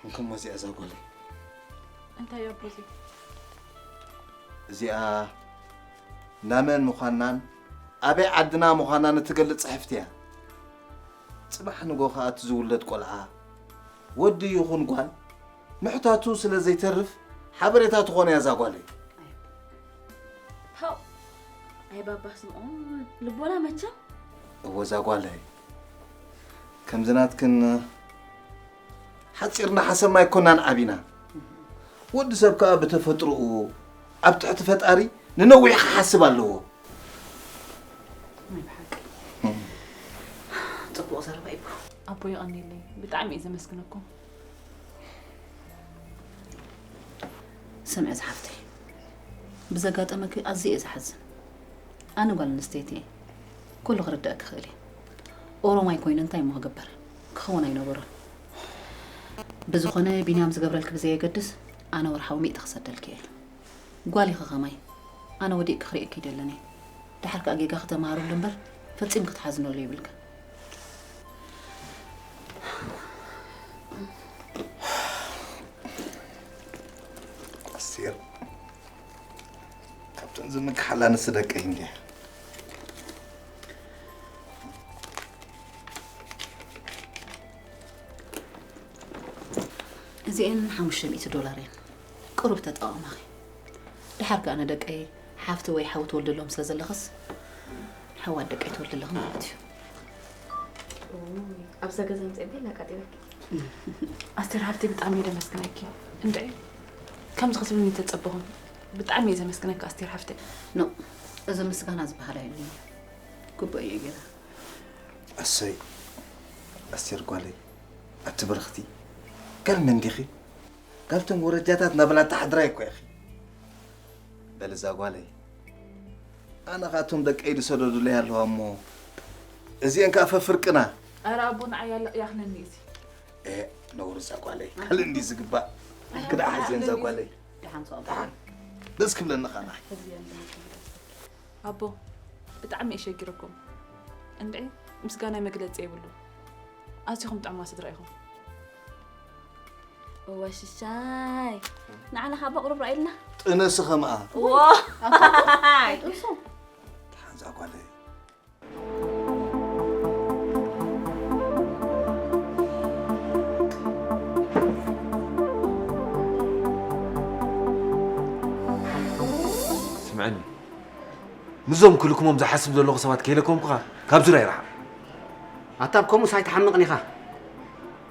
እንከሞ እዚኣ እዛ ጓለይ እንታይ ኣቦዚ እዚኣ ናመን ምዃናን ኣበይ ዓድና ምዃና ንትገልጽ ጽሕፍቲ እያ። ጽባሕ ንጎ ከኣ እቲ ዝውለድ ቆልዓ፣ ወዲ ይኹን ጓል፣ ምሕታቱ ስለ ዘይተርፍ ሓበሬታ ትኾን እያ እዛ ጓለይ። ሃው! ኣይ ባባ ስምኦን፣ ልቦና መቸም። እወ እዛ ጓለይ፣ ከምዚ ናትክን ሓጺርና ሓሰብና ኣይኮናን ዓቢና። ወዲ ሰብ ከኣ ብተፈጥሮኡ ኣብ ትሕቲ ፈጣሪ ንነዊሕ ክሓስብ ኣለዎ። ናይ ብሓቂ። ጽቡቕ ዘረባ እዩ። ኣቦ የቐንየለይ፣ ብጣዕሚ እየ ዘመስግነኩም። ስምዒ ዝሓፍተይ፣ ብዘጋጠመኪ ኣዝየ እየ ዝሓዝን። ኣነ ጓል ኣንስተይቲ እየ። ኩሉ ክርዳእ ክኽእል እየ። ኦሮማይ ኮይኑ እንታይ እሞ ክግበር? ክኸውን ኣይነበሮን። ብዝኾነ ቢንያም ዝገብረልኪ ብዘየገድስ ኣነ ወርሓዊ ሚእቲ ክሰደልኪ እየ። ጓል ኢኺ ከማይ። ኣነ ወዲእኪ ክርእየኪ ኣይደልን እየ። ደሓር ከኣ ጌጋ ክተመሃረሉ እምበር ፈጺምኪ ክትሓዝነሉ የብልክን። ኣስቴር፣ ካብተን ዝምክሓላ ንስ ደቀይ እንድያ። እዚኤን ሓሙሽተ ሚእቲ ዶላር እየን። ቁሩብ ተጠቓቕማኺ። ደሓር ከኣ ንደቀይ ሓፍቲ ወይ ሓው ትወልድሎም ስለ ዘለኽስ፣ ሓዋት ደቀይ ትወልዲ ኣለኺ ማለት እዩ። ኣብዛ ገዛ ምፅእ ቤላ ኣቃጢበኪ። ኣስቴር ሓፍቲ ብጣዕሚ እየ ደመስግነኪ። እንድዒ ከምዚ ክትብልኒ ተጸበኹን። ብጣዕሚ እየ ዘመስግነኪ ኣስቴር ሓፍቲ። ኖ፣ እዚ ምስጋና ዝበሃል ኣይብሉን። ግቡእ እየ ገይረ። ኣሰይ ኣስቴር ጓለይ፣ ኣቲ ብርኽቲ፣ ጋል መን ዲኺ? ጋልቶም ወረጃታት ናበላ ተሓድራይ እኮ ኢኺ። በል እዛ ጓለይ፣ ኣነ ኻቶም ደቀይ ዝሰደዱለይ ኣለዋ እሞ፣ እዚአን ከኣ ፈፍርቅና። ኧረ ኣቦ ንዓይ ኣለቕያኽለኒ እዚ። ኤ፣ ነውሪ እዛ ጓለይ፣ ካልእ እንዲ ዝግባእ። ክዳ ሓዚአን እዛ ጓለይ። ደሓን ሰው ደሓን። ደስ ክብለኒ ኻና። ኣቦ፣ ብጣዕሚ እየ ሸጊረኩም። እንድዒ፣ ምስጋናይ መግለጺ የብሉን። ኣዚኹም ጥዑማት ስድራ ኢኹም። እወ ሽሻይ፣ ንዓና ካብ ኣቕርብ ራእይልና። ጥነሲ ኸምኣ። ዋይ! ጥንሱ። ደሓን እዛ ጓለይ። ስምዐኒ፣ ምስዞም ክልኩሞም ዝሓስብ ዘለኹ ሰባት ከይለከምኩኻ ካብ ዙርያ ይርሓቕ። ኣታ ኣብ ከምኡስ ኣይትሓምቕን ኢኻ።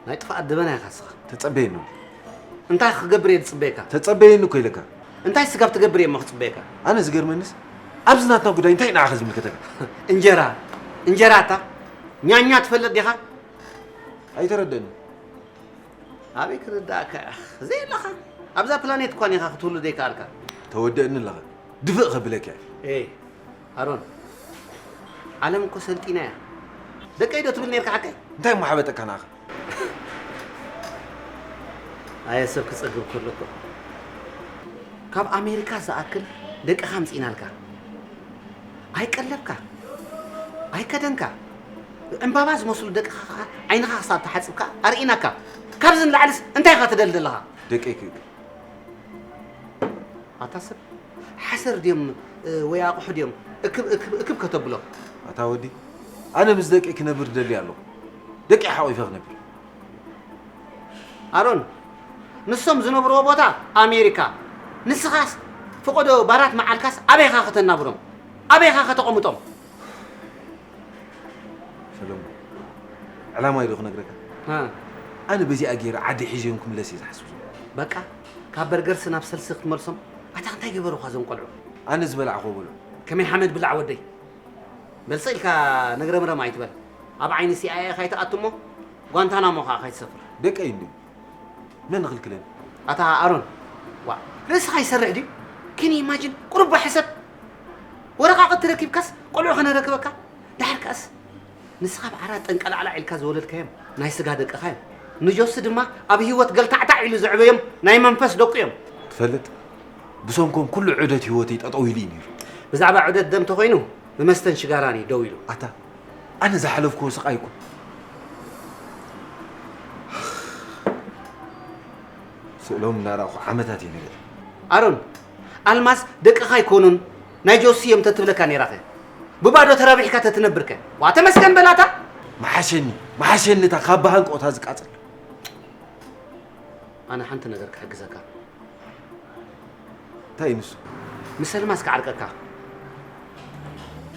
ናይ ጥፍኣት ደበና ኢኻ እስኻ። ተጸበየኒ። እንታይ ክገብር እየ ዝጽበየካ? ተጸበየኒ እኮ ኢለካ። እንታይ ስጋብ ትገብር እየ እሞ ክጽበየካ? ኣነ ዝገርመንስ፣ ኣብዚ ናትና ጉዳይ እንታይ ንዓኻ ዝምልከተካ? እንጀራ፣ እንጀራ ኣታ ኛኛ ትፈልጥ ዲኻ? ኣይተረደኒ። ኣበይ ክርዳእካ እያ? ዘየለኻ ኣብዛ ፕላኔት እኳ ኔኻ ክትህሉ ዘይከኣልካ። ተወደእኒ ኣለኻ። ድፍእ ከብለካ እየ። ኤይ፣ ኣሮን፣ ዓለም እኮ ሰልጢና እያ። ደቀይ ዶ ትብል ኔርካ ሓቀይ? እንታይ እሞ ሓበጠካ ንዓኻ? ኣየ ሰብ ክጸግብ ከሎ እኮ። ካብ ኣሜሪካ ዝኣክል ደቅኻ ኣምጺእናልካ። ኣይቀለብካ፣ ኣይከደንካ። ዕምባባ ዝመስሉ ደቅኻ ኸዓ ዓይንኻ ክሳብ ተሓጽብካ ኣርኢናካ። ካብዚ ንላዕልስ እንታይ ኢኻ ትደሊ ዘለኻ? ደቀይ ክእክብ። ኣታ ሰብ፣ ሓሰር ድዮም፣ እ፣ ወይ ኣቑሑ ድዮም እክብ፣ እክብ፣ እክብ ከተብሎም? ኣታ ወዲ፣ ኣነ ምስ ደቀይ ክነብር ደሊ ኣለኹ። ደቀይ ሓቑፈ ክነብር። ኣሮን፣ ንሶም ዝነብርዎ ቦታ ኣሜሪካ። ንስኻስ ፍቆዶ ባራት መዓልካስ ኣበይኻ ከተናብሮም? ኣበይኻ ከተቐምጦም? ሰለሙን፣ ዕላማይ ዶ ክነግረካ? ሃ። ኣነ በዚኣ ገይረ ዓዲ ሒዘዮም ክምለስ እየ ዝሓስብ ዘሎ። በቃ፣ ካብ በርገርስ ናብ ሰልሲ ክትመልሶም? ኣታ እንታይ ገበሩኻ እዞም ቆልዑ? ኣነ ዝበላዕክዎ በልዑ። ከመይ ሓመድ ብላዕ ወደይ። በል ስቕ ኢልካ ነግረምረም ኣይትበል። ኣብ ዓይኒ ሲ ኣይ ኤ ከይትኣቱ እሞ ጓንታናሞ ከኣ ከይትሰፍር። ደቀይ እንድዩ። መን ክልክለኒ? ኣታ ኣሮን፣ ዋ፣ ርእስኻ ይሰርሕ ድዩ? Can you imagine? ቁሩብ ሕሰብ። ወረቓቕቲ ረኪብካስ ቆልዑ ከነረክበካ? ደሓር ከኣስ ንስኻ ብዓራት ጠንቀላዕላዕ ኢልካ ዝወለድካዮም ናይ ስጋ ደቅኻ እዮም። ንጆሲ ድማ ኣብ ህይወት ገልታዕታዕ ኢሉ ዘዕበዮም ናይ መንፈስ ደቁ እዮም። ትፈልጥ፣ ብሰንኮም ኩሉ ዑደት ህይወተይ ጠጠው ኢሉ እዩ ነይሩ። ብዛዕባ ዑደት ደም ተኾይኑ ብመስተን ሽጋራን እዩ ደው ኢሉ። ኣታ፣ ኣነ ዝሓለፍክዎ ስቓይ እኮ ስእሎም እናረኣኹ ዓመታት እየ ነቢዐ። ኣሮን፣ ኣልማዝ ደቅኻ ኣይኮኑን፣ ናይ ጆሲ እዮም ተትብለካ ነይራኸ? ብባዶ ተራቢሕካ ተትነብርከ? ዋ ተመስገን በላታ። መሓሸኒ፣ መሓሸኒ እታ ካብ ብሃንቆታ ዝቃጸል። ኣነ ሓንቲ ነገር ክሕግዘካ። እንታይ እዩ ንሱ? ምስ ኣልማዝ ክዓርቀካ።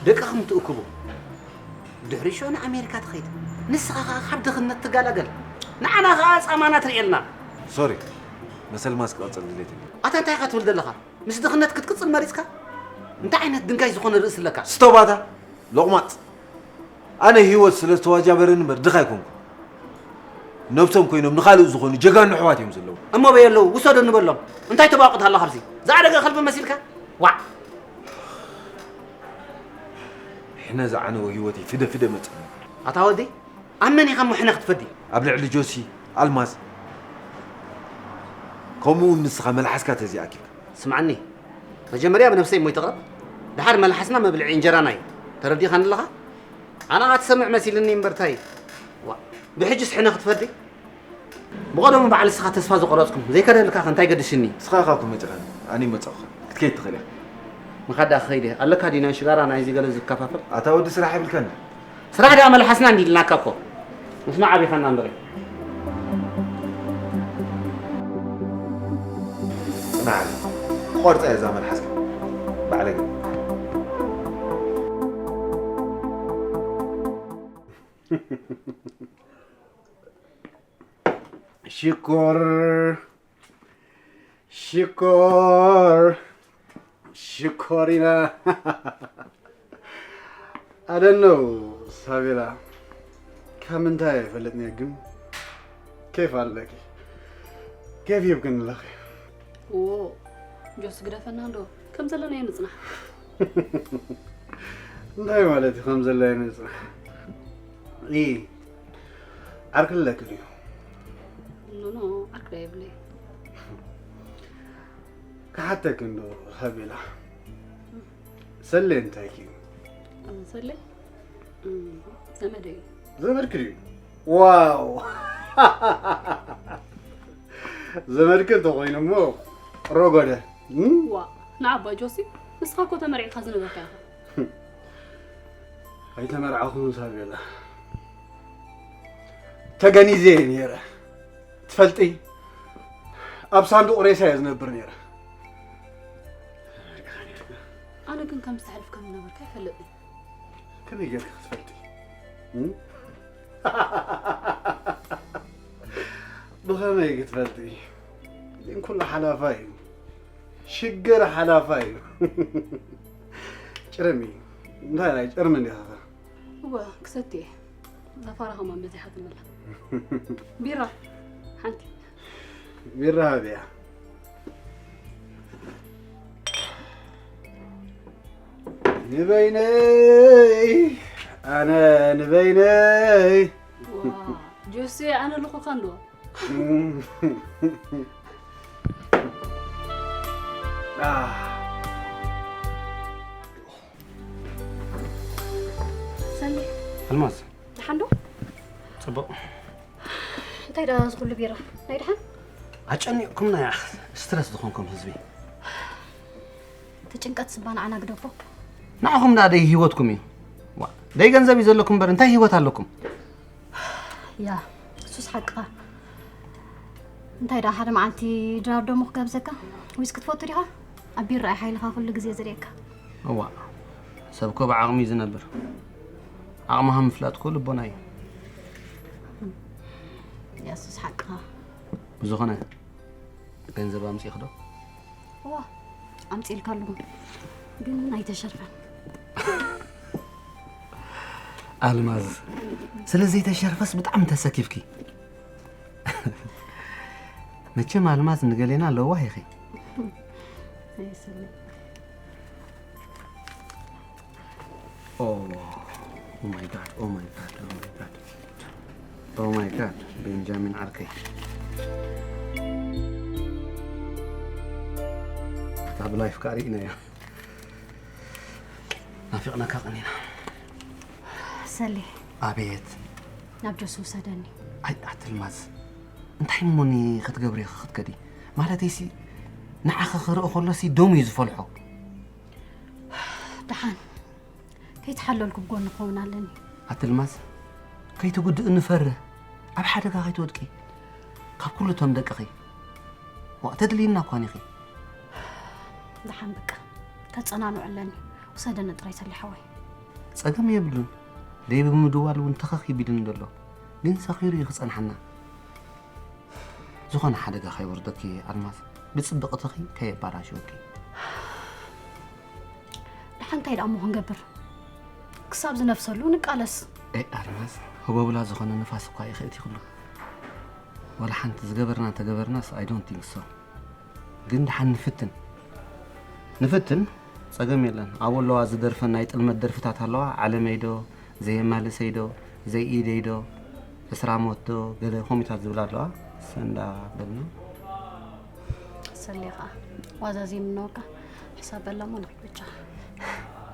ደቅኹም ትእክቡ። ድሕሪ ሽዑ ንኣሜሪካ ትኸይድ። ንስኻ ኸኣ ካብ ድኽነት ትገላገል። ንዓና ኸኣ ጻማና ትርእየልና። ሶሪ፣ ምስ ኣልማዝ ክቐጽል ድሌት የለን። ኣታ እንታይ ኢኻ ትብል ዘለኻ? ምስ ድኽነት ክትቅጽል መሪጽካ? እንታይ ዓይነት ድንጋይ ዝኾነ ርእሲ ኣለካ? ስቶባታ፣ ሎቕማጽ። ኣነ ህይወት ስለ ዝተዋጃበረኒ እምበር ድኻ ኣይኮንኩ። ነብሶም ኮይኖም ንኻልእ ዝኾኑ ጀጋኑ ኣሕዋት እዮም ዘለዉ። እሞ በየለዉ፣ ውሰዱ ንበሎም። እንታይ ተባቁት ኣለኻ ኣብዚ? ዝኣደገ ከልቢ መሲልካ? ዋዕ! ሕነ ዝዓነወ ህይወተይ ፍደ ፍደ መጸኒ። ኣታ ወዲ፣ ኣብ መን ኢኻ እሞ ሕነ ክትፈዲ? ኣብ ልዕሊ ጆሲ፣ ኣልማዝ፣ ከምኡ እውን ንስኻ መልሓስካ ተዘይኣኪብካ። ስምዓኒ፣ መጀመርያ ብነብሰይ እሞ ይትቕረብ። ደሓር መልሓስና መብልዒ እንጀራና እዩ። ተረዲኻኒ ኣለኻ? ኣነ ኸኣ ትሰምዕ መሲልኒ እምበር ታይ? ዋ፣ ብሕጅስ ሕነ ክትፈዲ? ብቐደሙ በዓል ንስኻ ተስፋ ዝቖረጽኩም፣ ዘይከደልካ ከ እንታይ ገድሽኒ? ንስኻ ኢኻ እኮ መጺኻኒ፣ ኣነ ይመጻኹኻ። ክትከይድ ትኽእል ኢኻ። ምኻድ ደኣ ክኸይድ እየ። ኣለካ ድዩ ናይ ሽጋራ ናይዚ ገለ ዝከፋፈል? ኣታ ወዲ ስራሕ የብልካን? ስራሕ ደኣ መልሓስና እንዲልናካ እኮ። ምስማዕ ኣቢኻና እምበረ። ጽናሕ፣ ቆርጻ እያ እዛ መልሓስካ። ባዕለገ። ሽኮር፣ ሽኮር፣ ሽኮሪና። I don't know ሳቤላ፣ ካብ ምንታይ ኣይፈልጥን እየ ግን ኬፍ ኣለኪ። ኬፍ ሂብክኒ ኣለኺ። ዎ፣ ጆስ ግደፈና እንዶ፣ ከም ዘለናዮ ንጽናሕ። እንታይ ማለት እዩ ከም ዘለናዮ ንጽናሕ? ኢ፣ ዓርኪ ኣለኪ ድዩ? ኖ፣ ኖ፣ ዓርኪ ዶ የብለይ። ክሓተኪ እንዶ ሳቤላ። ሰሌ እንታይ እዩ? ሰሌ? እም፣ ዘመደይ እዩ። ዘመድኪ ድዩ? ዋው! ዘመድኪ እንተኾይኑ እሞ ረጎደ። እም? ዋ፣ ንዓባ ጆሲ፣ ንስኻ እኮ ተመርዒኻ ዝነበርካ ኢኻ። ኣይተመርዓኹን ሳቤላ። ተገኒዘ እየ ነይረ። ትፈልጢ፣ ኣብ ሳንዱቕ ሬሳ እየ ዝነብር ነይረ። ኣነ ግን ከም ዝተሕልፍ ከም ዝነበርካ ኣይፈልጥን። ከመይ ጌርካ ክትፈልጢ? እም? ብኸመይ ክትፈልጢ? ግን ኩሉ ሓላፋ እዩ። ሽግር ሓላፋ እዩ። ጭርሚ፣ እንታይ ናይ ጭርሚ እንዲኻ? እወ፣ ክሰቲ እየ። እዛ ፋራ ከማን በዚሓትኒ ኣላ። ቢራ፣ ሓንቲ። ቢራ ሃብያ። ንበይነይ፣ ኣነ ንበይነይ። ዋ፣ ጆሲ፣ ኣነ ልኹካ እንዶ። ኣህ። ሰኒ፣ ኣልማዝ። ደሓን ዶ? ጽቡቕ። እንታይ ደኣ እዚ ኩሉ ቢራ? ናይ ደሓን? ኣጨኒቕኩምና ያኽ፣ ስትረስ ዝኾንኩም ህዝቢ። እቲ ጭንቀት ስባ ንዓና ግደፎ። ንዓኹም ደኣ ደይ ህይወትኩም እዩ። ዋ፣ ደይ ገንዘብ እዩ ዘለኩም እምበር እንታይ ህይወት ኣለኩም? ያ፣ እሱስ ሓቅኻ። እንታይ ደኣ ሓደ መዓልቲ ድራር ደሞ ክጋብዘካ? ዊስኪ ትፈቱ ዲኻ? ኣብ ቢራ እዩ ሓይልኻ ኩሉ ግዜ ዝርእየካ። እዋእ፣ ሰብ እኮ ብዓቕሚ እዩ ዝነብር። ዓቕምኻ ምፍላጥ እኮ ልቦና እዩ። ያ፣ እሱስ ሓቅኻ። ብዝኾነ፣ ገንዘብ ኣምጺእኺ ዶ? እዋ፣ ኣምጺእልካ ኣለኹ። ግን ኣይተሸርፈን። ኣልማዝ፣ ስለ ዘይተሸርፈስ ብጣዕሚ ተሰኪፍኪ። መቸም ኣልማዝ ንገሌና ለዋህ ኢኺ። ኣይስምዕ። Oh, oh my God, oh my God, oh my God. Oh my God, ቤንጃሚን ዓርከይ። እታ ብላይፍ ከኣ ርኢናያ። ናፊቕናካ ቀኒና። ሰሌ። ኣቤት። ናብ ጆሲ ውሰደኒ። ኣይ፣ ኣትልማዝ። እንታይ እሞኒ ክትገብሪ ኢኺ ክትከዲ? ማለተይሲ፣ ንዓኺ ክርኢ ከሎሲ ደሙ እዩ ዝፈልሖ። ደሓን። ከይተሓለልኩ ብጎኒ ክኸውን ኣለኒ። ኣቲ ኣልማዝ፣ ከይትጉድእኒ ፈርህ፣ ኣብ ሓደጋ ከይትወድቂ። ካብ ኩሉ እቶም ደቅኺ ዋእ ተድልይና እኳ ኢኺ። ደሓን በቃ፣ ከጸናንዖ ኣለኒ። ውሰደኒ ጥራይ ሰሊ ሓወይ። ጸገም የብሉን። ደይ ብምድዋል እውን ተኸኽ ይቢልኒ ዘሎ። ግን ሰኺሩ እዩ ክጸንሓና። ዝኾነ ሓደጋ ከይወርደኪ ኣልማዝ፣ ብጽብቕትኺ ከየባላሽወኪ። ደሓን እንታይ ደኣ እሞ ክንገብር? ክሳብ ዝነፍሰሉ ንቃለስ። ኤ ኣልማዝ፣ ህቦብላ ዝኾነ ንፋስ እኳ እዩ ከእቲኽሉ። ዋላ ሓንቲ ዝገበርና እንተገበርናስ፣ I don't think so። ግን ደሓን ንፍትን። ንፍትን፣ ጸገም የለን። ኣብኡ ኣለዋ ዝደርፈን ናይ ጥልመት ደርፍታት ኣለዋ። ዓለመይ ዶ፣ ዘየማልሰይ ዶ፣ ዘይኢደይ ዶ፣ ዕስራ ሞት ዶ፣ ገለ ኮሚታት ዝብላ ኣለዋ። ሰንዳ በልና። ሰሌ ኸኣ ዋዛዚምኖካ ሕሳብ በላ እሞ ንኺድ ብቻ።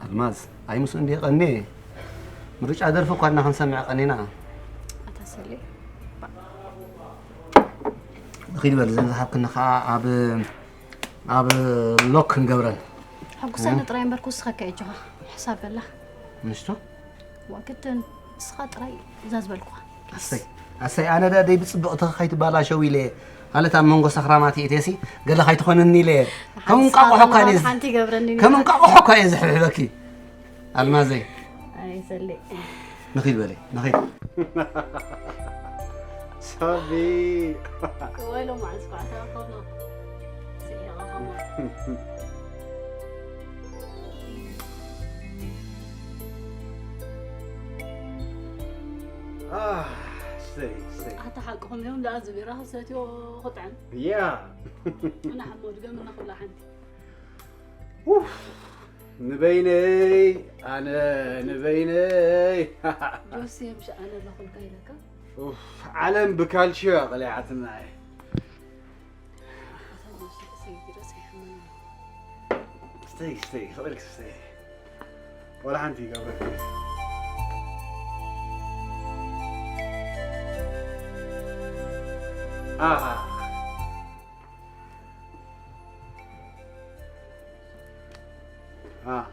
ኣልማዝ፣ ኣይ ምስኡ እንድየ ቀንየ። ምርጫ ደርፊ እኳ እና ክንሰምዕ ቀኒና። ኣታ ሰሌ። ንኺድ በል፣ ዘን ዝሃብክኒ ኸኣ ኣብ፣ ኣብ ሎክ ክንገብረን። ሕጉሰኒ ጥራይ እምበር ክውስኸካ እየ ኣጆኻ። ሕሳብ በላ። ምሽቱ? ዋ ግድን፣ ንስኻ ጥራይ እዛ ዝበልኩኻ። ኣሰይ፣ ኣሰይ፣ ኣነ ደኣ ደይ ብጽብቕትኺ ከይትባላሸዊ ኢለ፣ ማለት ኣብ መንጎ ሰኽራማት እየ ኢተሲ፣ ገለ ከይትኾንኒ ኢለ፣ ከም እንቃቑሖ እኳ እየ፣ ሓንቲ ይገብረኒ ከም እንቃቑሖ እኳ እየ ዝሕብሕበኪ። ኣልማዘይ። ኣይ፣ ሰሌ። ንኺድ በለይ፣ ንኺድ። ሳቢ። ወይሎ መዓስ ኳዕታ ከብሎ። ስዒራ ከብሎ። ኣህ፣ እሰይ፣ እሰይ። ኣታ ሓቅኹም እዮም፣ ደኣ ዝቢራ ክሰትዮ ክጥዕም። ያ። ኣነ ሓሞ ድገምና ክብላ ሓንቲ። ኡፍ፣ ንበይነይ፣ ኣነ ንበይነይ። ጆሲ፣ ምሽ ኣነ ኣለኹልካ ኢለካ። ኡፍ፣ ዓለም ብካልሽዮ እያ ቀሊዓትና እየ። ኣታ ጆሲ፣ ሰይቲ ዶ ሰይሕመኒ? ስተይ፣ ስተይ፣ ክቕልክ ስተይ። ዋላ ሓንቲ ይገብረካ። ኣሃ። ها.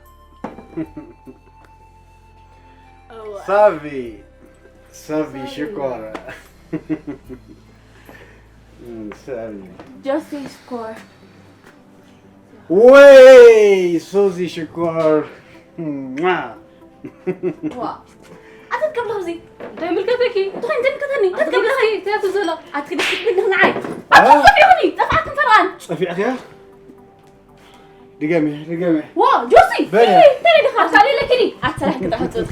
صافي. صافي، شكرا. مم، صافي. جوسي شكور. وي، سوزي شكور. وا. ኣትትገብላ ኣብዚ እንታይ ምልከተኪ እንታይ እንታይ ምልከተኒ ኣትትገብላ እስኪ እንታይ ትዘሎ ኣትክዲ ክትብል ንዓይ ኣትጠፊኹኒ ጠፋዕክን ፈርቓን ጸፊዕክያ ድገሚ ድገሚ ዋ ጆሲ በለ። እንታይ ዲኻ ኣካሊ ለኪኒ ኣትሰራሕ ክጣ ሕጽጽ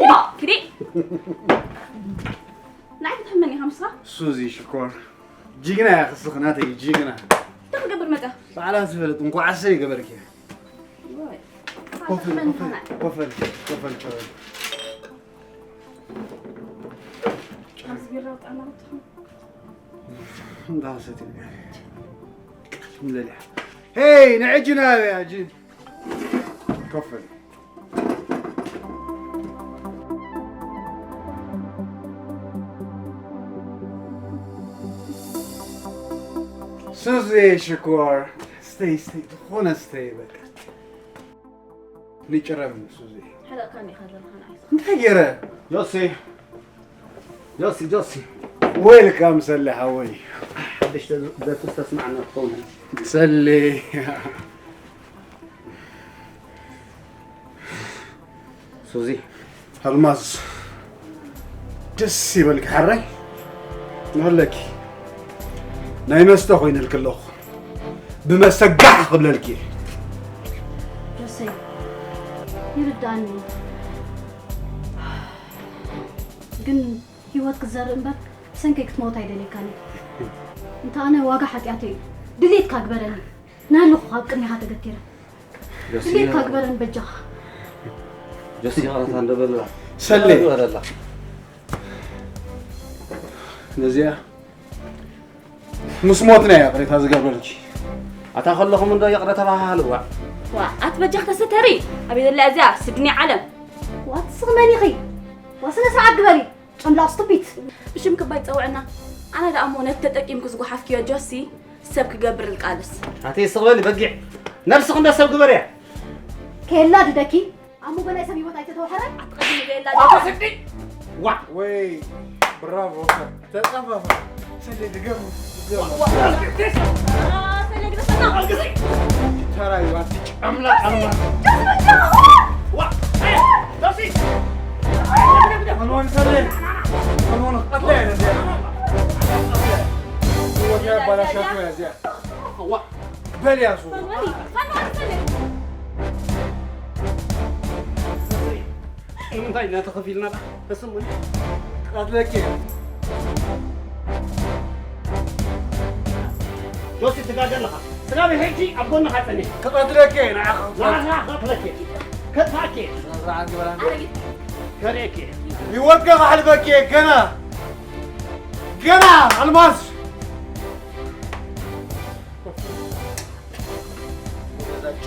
ዋ ክዲ ናይ ክትሕመኒ ከምስኻ ሱዚ ሽኮር ጅግና እያ ክስኽ ናተይ ጅግና እንታይ ክገብር መጣ ባዕላ ትፈልጥ እንኳዕ ኣሰይ ገበርኪ ወይ ኮፈል፣ ኮፈል፣ ኮፈል፣ ኮፈል፣ ጨወይ። ኣብዚ ቢራ ጣዕማ ትኾን? እንዳ ሰቲ። ምለልያ። ሄይ፣ ንዕጂ ናበያ፣ ጂ። ኮፈል። ሱዚ ሽኮር። ስተይ፣ ስተይ፣ ዝኾነ ስተይ፣ በቃ። ንጭረም ንሱ እዚ። ሕረቕካኒ ኢኻ ዘለኻ ንዓይ። እንታይ ገይረ? ጆሲ። ጆሲ፣ ጆሲ። ዌልካም ሰሌ ሓወይ። ሓድሽ ደርፊ ዝተስማዕና ትኸውን። ሰሌ። ሱዚ። ኣልማዝ። ደስ ይበልኪ ሓራይ። ንበለኪ። ናይ መስተ ኮይንልኪ ኣለኹ። ብመሰጋሕ ክብለልኪ እየ። ጆሰይ፣ ይርድኣኒ እዩ። ግን ህይወት ክትዘርእ እምበር ብሰንከይ ክትመውት ኣይደልየካን እየ። እንተ ኣነ ዋጋ ሓጢኣተይ እዩ። ድሌትካ ግበረኒ። ናለኹ ኣብ ቅድሚኻ ተገቲረ። ጆሲ፣ ድሌትካ ግበረኒ በጃኻ። ጆሲ፣ ይቕረታ እንዶ በልላ። ሰሌ። ይቕረታ በልላ። ነዚኣ ምስ ሞትና እያ ቅሬታ ዝገብረልኪ። ኣታ ከለኹም እንዶ ይቕረ ተባሃሃልዋ። ዋ፣ ኣቲ በጃኺ ተሰተሪ። ኣበይ ዘላ እዚኣ ስድኒ ዓለም? ዋ፣ ትስኺ መን ኢኺ? ዋ፣ ስነ ስርዓት ግበሪ። ጨምላቕ ስቱፒድ። ብሽም ክባይ ጸውዕና። ኣነ ደኣ እሞ ነቲ ተጠቂምኪ ዝጓሓፍክዮ ጆሲ ሰብ ክገብር ልቃልስ። ኣቲ ስቕ በሊ በጊዕ። ነብስኺ እንዶ ሰብ ግበርያ። ከየላ ድደኪ። ኣብ መንጎ ናይ ሰብ ህይወት ኣይተተዋሕረን። ኣትቐድም ኢለ የላ ኣቶ ስዲ ዋ ወይ ብራቮ ተጻፋፋ ሰለ ድገሙ ድገሙ ሰለ ግደፈና ኣልግሲ ተራዩ ኣቲ ጨምላ ጨምላ ዋ ዶሲ ከንወን ሰለ ከንወን ቀጥለ ያለ ዚያ ወዲያ ባላሻቱ ያዚያ ዋ በል ያሱ ከንወን ሰለ እንታይ ኢና ተኸፊልና ተስምዑ ቀትለኪ ጆሲ ትጋገ ኣለኻ ስጋብ ሕጂ ኣብ ጎንኻ ጸኒሕ ክቐትለኪ ንዓኻ ንዓኻ ከፍለኪ ከጥፋኪ ስርዓት ግበራ ከርእየኪ ህይወትካ ከሕልፈኪ ገና ገና ኣልማዝ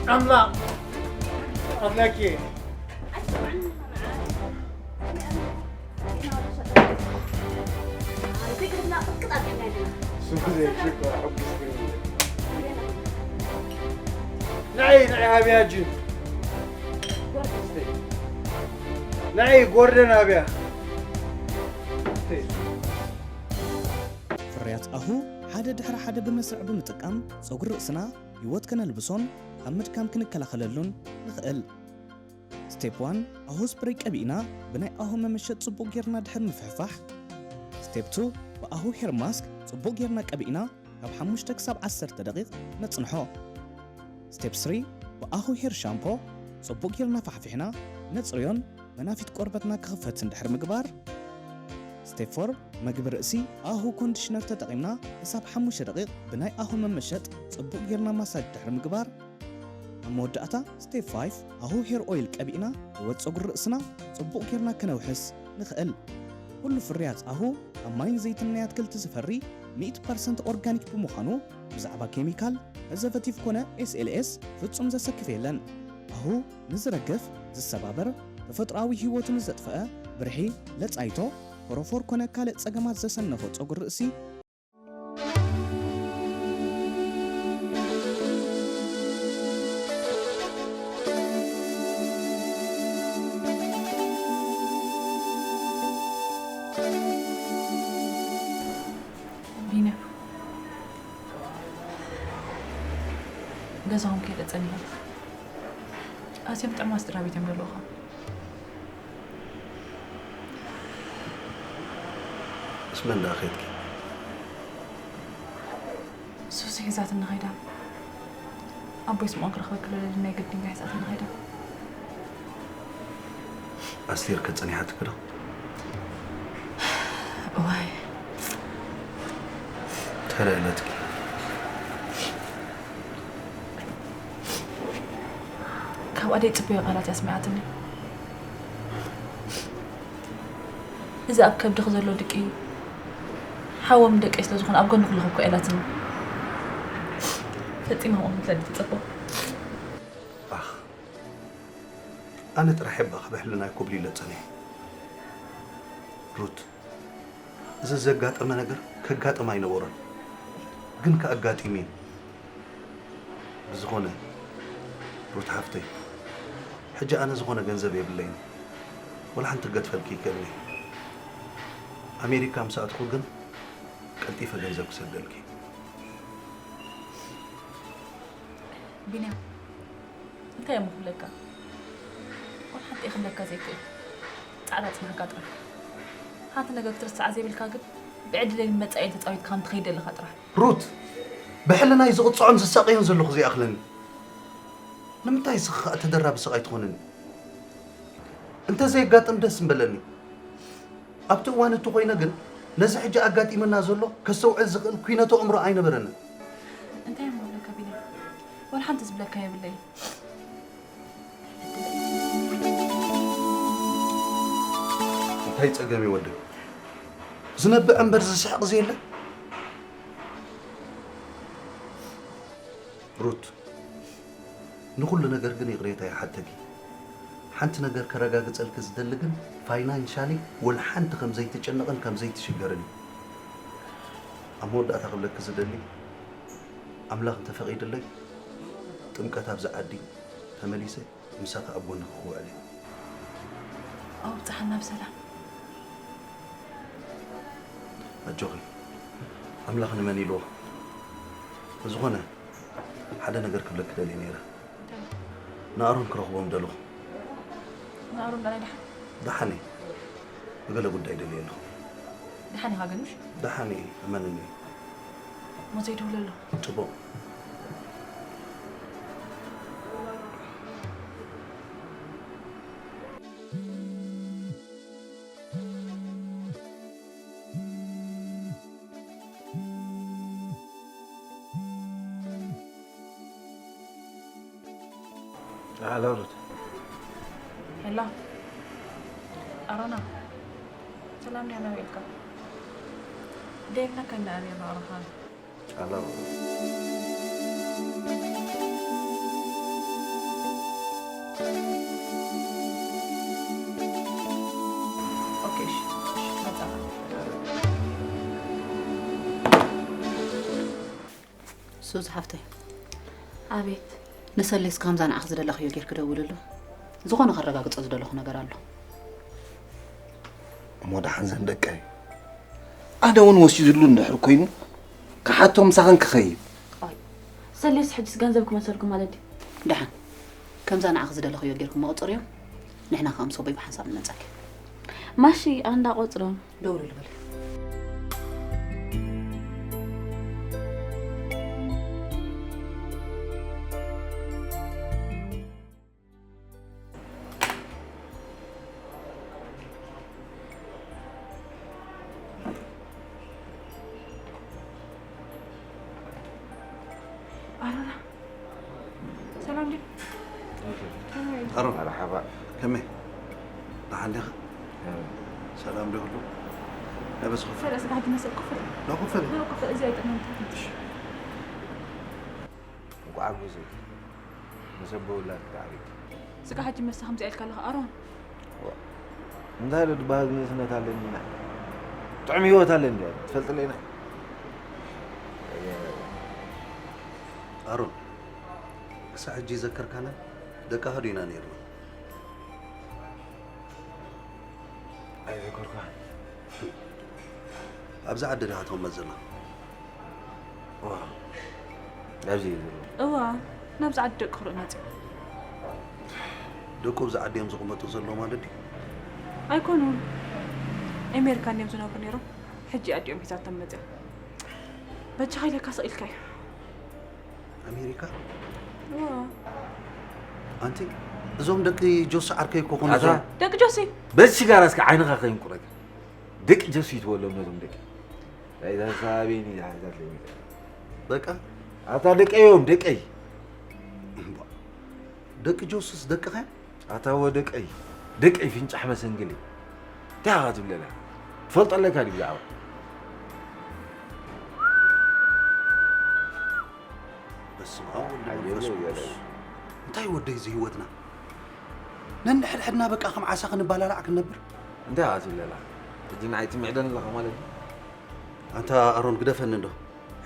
ጨምላ ክቐትለኪ ስሙ ዘይሽኮ ሕጉስ ግን ንዓይ ንዓይ ሃብያ ጅን ንዓይ ጎርደን ሃብያ ፍርያት ኣሁ ሓደ ድሕሪ ሓደ ብመስርዕ ብምጥቃም ጸጉሪ ርእስና ህይወት ከነልብሶን ካብ ምድካም ክንከላኸለሉን ንኽእል። ስቴፕ ዋን ኣሁ ስፕሬይ ቀቢእና ብናይ ኣሁ መመሸጥ ጽቡቕ ጌርና ድሕሪ ምፍሕፋሕ። ስቴፕ ቱ ብኣሁ ሄር ማስክ ጽቡቕ ጌርና ቀቢእና ካብ ሓሙሽተ ክሳብ ዓሰርተ ደቂቕ ነጽንሖ። ስቴፕ ስሪ ብኣሁ ሄር ሻምፖ ጽቡቕ ጌርና ፋሕፊሕና ነጽርዮን መናፊት ቆርበትና ክኽፈት እንድሕር ምግባር። ስቴፕ ፎር መግቢ ርእሲ ኣሁ ኮንዲሽነር ተጠቒምና ክሳብ ሓሙሽተ ደቂቕ ብናይ ኣሁ መመሸጥ ጽቡቕ ጌርና ማሳጅ ድሕሪ ምግባር። ኣብ መወዳእታ ስቴፕ ፋይቭ ኣሁ ሄር ኦይል ቀቢእና ህይወት ጸጉሪ ርእስና ጽቡቕ ጌርና ከነውሕስ ንኽእል። ኩሉ ፍርያት ኣሁ ካብ ማይን ዘይትን ናይ ኣትክልቲ ዝፈሪ ሚእቲ ፐርሰንት ኦርጋኒክ ብምዃኑ ብዛዕባ ኬሚካል፣ ፕሪዘርቨቲቭ ኮነ ኤስኤልኤስ ፍጹም ዘሰክፍ የለን። ኣሁ ንዝረግፍ፣ ዝሰባበር፣ ተፈጥሮኣዊ ህይወቱ ንዘጥፍአ፣ ብርሒ፣ ለጻይቶ፣ ፎሮፎር ኮነ ካልእ ጸገማት ዘሰነፎ ጸጉሪ ርእሲ ቢንያም ገዛኹም ከይደ ጸኒሐ ኣዝዮም ጥዑማት ስድራ ቤት እዮም ዘለውኻ። ምስ መን ደኣ ከይድኪ? ሱሲ ሒዛትኒ ከይዳ። ኣቦይ ስምኦን ክረኽበኪ ኢሉ ናይ ግድን ሒዛትኒ ከይዳ። ኣስቴር ከ ጸኒሓትኪ ዶ? እዋይ ተለእለትኪ። ካብኣ ደይ ጽበዮ ቃላት እያ ኣስሚዓትኒ። እዚ ኣብ ከብድኺ ዘሎ ድቂ ሓዎም ደቀይ ስለ ዝኾነ ኣብ ጎንኺ ኣለኹ እኮ ኢላትኒ። ፈጺማ ከምኡ ክትብለኒ ትጸቦ። ኣኽ ኣነ ጥራሕ እባ ካብ ሕልናይ ኮብሊለ ጸኒሐ። ሩት፣ እዚ ዘጋጠመ ነገር ከጋጥም ኣይነበሮን፣ ግን ከኣ ኣጋጢሙ እዩ። ብዝኾነ ሩት ሓፍተይ፣ ሕጂ ኣነ ዝኾነ ገንዘብ የብለይን፣ ወላ ሓንቲ ክገድፈልኪ ይክእልን እየ። ኣሜሪካ ምስ ኣትኹ ግን ቀልጢፈ ገንዘብ ክሰደልኪ። ቢንያም፣ እንታይ እሞ ክብለካ? ወላ ሓንቲ እየ ክብለካ ዘይክእል። ጻዕዳ ጽናሕካ ጥራሕ። ሓንቲ ነገር ክትርስዓ ዘይብልካ ግን ብዕድለይን መጻኢን ተጻዊትካ ከም ትኸይድ ዘለኻ ጥራሕ። ሩት፣ ብሕልናይ ዝቕጽዖን ዝሳቐዮን ዘለኹ ዘይኣኽለኒ። ንምንታይ እስኺ ኸኣ ተደራቢ ስቓይ ትኾንኒ? እንተዘየጋጥም ደስ ምበለኒ። ኣብቲ እዋን እቲ ኮይነ ግን ነዚ ሕጂ ኣጋጢመና ዘሎ ከስተውዕል ዝኽእል ኲነተ ኣእምሮ ኣይነበረንን። እንታይ እሞ ክብለካ ቢንያም? ወላ ሓንቲ ዝብለካ የብለይን። እንታይ ጸገም እዩ ወደይ? ዝነብዕ እምበር ዝስሕቕ ዘየለ? ሩት፣ ንኹሉ ነገር ግን ይቕሬታ ይሓተኪ። ሓንቲ ነገር ከረጋግጸልኪ ዝደሊ ግን ፋይናንሻሊ ወላ ሓንቲ ከም ዘይትጨነቕን ከም ዘይትሽገርን እዩ። ኣብ መወዳእታ ክብለኪ ዝደሊ፣ ኣምላኽ እንተፈቒድለይ ጥምቀት ኣብዚ ዓዲ ተመሊሰ ምሳኺ ኣብ ጎንኺ ክውዕል እየ። ኣብጽሓና ብሰላም። ኣጆኺ፣ ኣምላኽ ንመን ኢልዎ። ብዝኾነ፣ ሓደ ነገር ክብለኪ ደልየ ነይረ። እንታይ? ንኣሮን ክረኽቦም ደለኹ። ንኣሮን ደላይ ደሓን? ደሓን እየ። ብገለ ጉዳይ ደልየ ኣለኹ። ደሓን ኢኻ ግን ምሽ? ደሓን እየ፣ እመንኒ። እሞ ዘይደውለሉ? ጽቡቕ። ኣሎ ሩት። ሄሎ ኣሮና፣ ሰላም ድያ ናበይ ኢልካ? ደይብለካ ኢና ኣርያ ባዕልኻ። ኣላ ኦኬ፣ እሺ፣ እሺ፣ መጻኻ። ሱዝ ሓፍተይ። ኣቤት። ንሰሌስ ከምዛ ንዓኽ ዝደለኽዮ ጌርኪ ደውልሉ። ዝኾነ ከረጋግጾ ዝደለኹ ነገር ኣሎ። እሞ ደሓን ዘን ደቀይ፣ ኣነ እውን ወሲድሉ እንድሕር ኮይኑ ክሓቶ ምሳኽን ክኸይድ። ኣይ፣ ሰሌስ ሕጅስ ገንዘብ ክመሰልኩ ማለት ድዩ? ደሓን፣ ከምዛ ንዓኽ ዝደለኽዮ ጌርኩም መቑጽርዮ፣ ንሕና ከኣ ምስ ኣቦይ ብሓንሳብ ንመጸኪ። ማሺ፣ ኣንዳ ቆጽሮ። ደውልሉ በለ። ኣሮና፣ ሰላም ድዩ? ከመይ? ኣሮን፣ መርሓባ። ከመይ? ደሓን ዲኻ? ከመይ? ሰላም ዶ ኩሉ? ናይ በዚ ክፍል? ፈለ ስጋ ሕጂ መሰል ክፍል። ዶ ክፍል? ዶ ክፍል፣ እዚ ኣይጠቕመን። እሺ። እንቋዕ ጉዜ ምስ ኣቦ ውላድ ክትዓብድ። ስጋ ሕጂ መሰ ከምዚኣ ኢልካ ኣለኻ ኣሮን? ዋ፣ እንታይ ዶ ዝበሃል ንእስነት ኣለኒ ኢና። ጥዑም ህይወት ኣለኒ ድያ? ትፈልጥለይ ኢና። ኣሮን፣ ክሳዕ ሕጂ ይዘከርካና? ደቃኻ ዶ ኢና ነይርና? ኣይዘከርኩኻን። ኣብዚ ዓዲ ዲኻ ትቕመጥ ዘለኻ? እዋ፣ ኣብዚ እየ ዘሎ። እዋ፣ ናብዚ ዓዲ ደቂ ክርኢ መጽዩ። ደቁ ኣብዚ ዓዲ እዮም ዝቕመጡ ዘለዉ ማለት ድዩ? ኣይኮኑን። ኣሜሪካ እንድዮም ዝነብሩ ነይሮም። ሕጂ ኣዲኦም ሒዛቶም መጽያ። በጃኻ ኢለካ ስቕ ኢልካዮ። ኣሜሪካ? እዋ። ኣንቲ፣ እዞም ደቂ ጆሲ ዓርከይ እኮ ኮኑ ኣታ እዞም። ደቂ ጆሲ? በዚ ሲጋራ እስከ ዓይንኻ ከይንቁረግ። ደቂ ጆሲ ይትበሎም ነዞም ደቂ። ናይዛ ሳቤኒ ዝሓዛት ለሚዳ። በቃ? ኣታ ደቀይ እዮም፣ ደቀይ። እምቧ። ደቂ ጆሲስ ደቅኻ? ኣታ ወደቀይ፣ ደቀይ ፍንጫሕ መሰንግሊ። እንታይ ኢኻ ትብለና? ትፈልጦ ኣለካ ድዩ ብዛዕባ? በስመ ኣብ ወወልድ ወመንፈስ ኣየለ ቅዱስ። እያለ። እንታይ ወደይ እዚ ህይወትና? ነንሕድሕድና በቃ ከም ዓሳ ክንባላላዕ ክንነብር። እንታይ ኢኻ ትብለና? ሕጂ ንዓይ ትምዕደኒ ኣለኻ ማለት እዩ? ኣንታ ኣሮን ግደፈኒ እንዶ።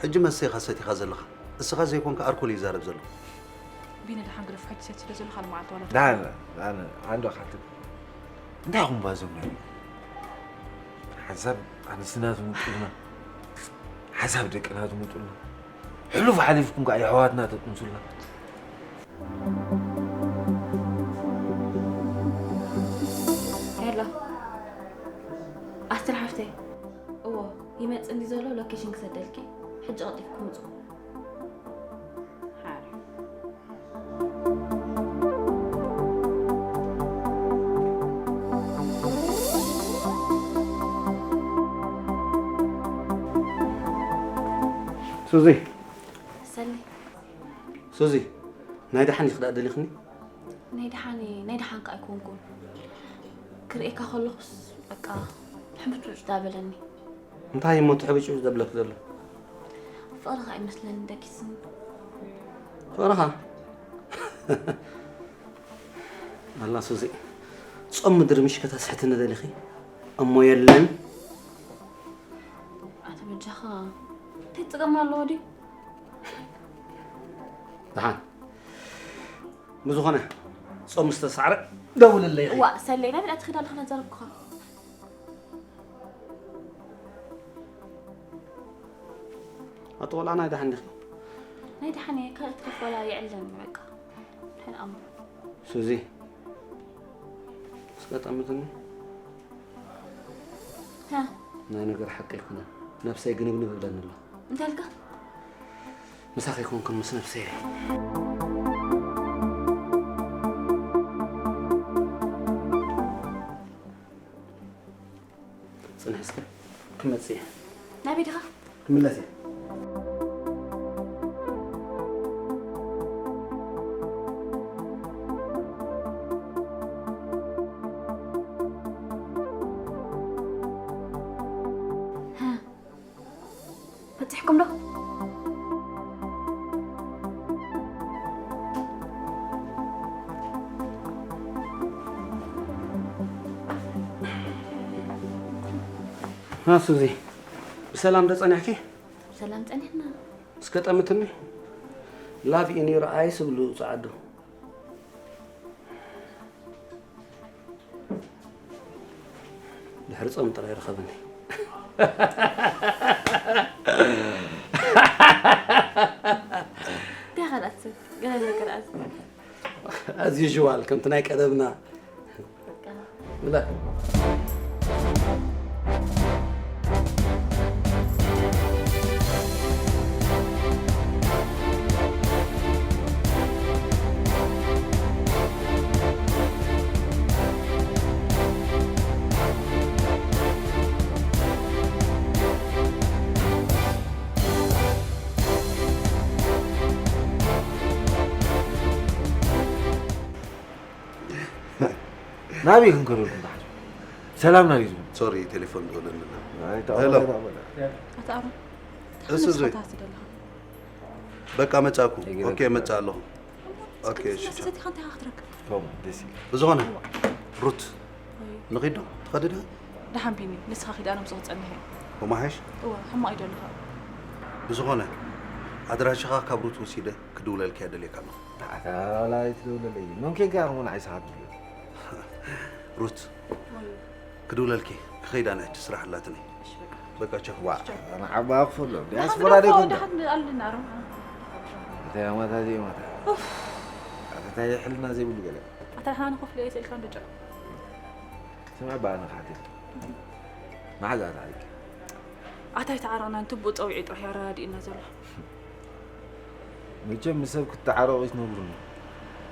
ሕጂ መስተ ኢኻ ሰቲኻ ዘለኻ። እስኻ ዘይኮንካ ኣርኮል እዩ ይዛረብ ዘሎ። ቢኒ ደሓን ግደፎ፣ ሕጂ ሰቲ ስለ ዘለኻ ንመዓልቲ ዋላ ዳነ፣ ዳነ፣ ኣንዶ ካልክ። እንታይ ኢኹም ባዞም ናይ? ሓንሳብ ኣንስትና ትምጡልና። ሓንሳብ ደቅና ትምጡልና። ሕሉፍ ሓሊፍኩም ከኣ የሕዋትና ተጥንሱልና። ሄሎ ኣስትር ሓፍተይ። እዎ ይመጽእ እንዲ ዘሎ ሎኬሽን ክሰደልኪ። ሕጂ ቀልጢፍኩም ምጹ። ሓር። ሱዚ። ሰሊ። ሱዚ፣ ናይ ደሓን ኢኺ ደኣ ደሊኽኒ? ናይ ደሓን እየ፣ ናይ ደሓን ከኣ ኣይኮንኩን። ክርእየካ ከለኹስ በቃ ሕምብጭብጭ ዳበለኒ። እንታይ እሞ ትሕብጭብጭ ዘብለኪ ዘሎ? ፍቕርኻ ኣይመስለኒ ደቂስኒ። ፍቕርኻ? ኣላ ሱዚ፣ ጾም ምድሪ ምሽ ከተስሕትኒ ደሊኺ? እሞ የለን። ኣታ በጃኻ፣ እንታይ ጸገም ኣለዎ ድዩ? ደሓን። ብዝኾነ፣ ጾም ዝተሳዕረ ደውልለይ ኢኺ። ዋ፣ ሰለይ፣ ናበይ ደኣ ትኸይድ ኣለኻ? ናዛረብኩኻ። ኣቶ ቆልዓ ናይ ደሓን ዲኺ? ናይ ደሓን እየ፣ ካልእ ትከፍላ የዕለን በቃ። ድሕን ኣምሮ። ሱዚ፣ እስከ ጠምትኒ። ሃ? ናይ ነገር ሓቂ ኣይኮነን። ነብሰይ ግንብንብ ይብለኒ ኣሎ። እንታይ ኢልካ? ምሳኺ ኣይኮንኩን፣ ምስ ነብሰይ እየ። ጽንሒ እስከ፣ ክመጽእ እየ። ናበይ ዲኻ? ክምለስ እየ። በጺሕኩም ዶ? ሃ ሱዚ፣ ብሰላም ዶ ጸኒሕኪ? ብሰላም ጸኒሕና። እስከ ጠምትኒ። Love in your eyes ብሉ ጸዓዱ። ድሕሪ ጾም ጥራይ ርኸብኒ። እንታይ ካልኣት ሰብ? ገለ ነገር ኣዝ- As usual፣ ከምቲ ናይ ቀደምና። በቃ። ብላ። ናበይ ክንከደልኩም ትሓስቡ? ሰላም ናበይ ዝብል? ሶሪ፣ ቴሌፎን ደወለልና። ኣይ፣ ተቐበለ፣ ሄሎ። ተቐበለ። ኣታ ኣሮን፣ እሱ እንታይ ዞይ። ንስኻ ትደለኻ? በቃ መጻእኩ። ኣይገርም። ኦኬ፣ መጻእ ኣለኹ። ኦኬ፣ እሺ፣ ቻው። ሰቲኻ እንታይ ኢኻ ክትረክብ? ከምኡ፣ ደስ ይብል። ብዝኾነ፣ ሩት፣ ወይ። ንኺድ ዶ? ትኸዲ ዶ? ደሓን ቢኒ፣ ንስኻ ኺድ፣ ኣነ ምስኡ ክጸንሕ እየ። ከምኡ ሓይሽ? እወ፣ ሕማቕ እዩ ደለኻ። ብዝኾነ፣ ኣድራሻኻ ካብ ሩት ወሲደ ክድውለልኪ እየ ደልየካ ኣለኹ። ኣታ ዋላ ኣይትደውለለይ። መምኪን ከኣ ኸምኡ ንዓይ ሰሓት ብሎ። ሩት፣ ወይ። ክድውለልኪ ክኸይድ ኣነ፣ ሕጂ ስራሕ ኣላትኒ። እሺ፣ በቃ። በቃ፣ ቻው። ዋ፣ ቻው። ኣነ ዓባ ክፈሎ። ደሓን ዲያስፖራ ግደፎ፣ ደይኮን? ደሓን ኣለና፣ ሮማ። እንታይ ኣማታ ዘይማታ? ኡፍ። ኣታ እንታይ ሕልና ዘይብሉ ገለ። ኣታ ደሓን ክፍሎ እየ ስእልካ እንዶ ጨው። ስማዕ በኣ ንኻቴ። መሓዛ ታሪክ። ኣታ ኣይተዓረቕናን፣ ትቡእ ጸዊዑ ጥራሕ እዩ ኣረዳዲእና ዘሎ። መቸም ምስ ሰብ ክትተዓረቑ ይትነግሩኒ።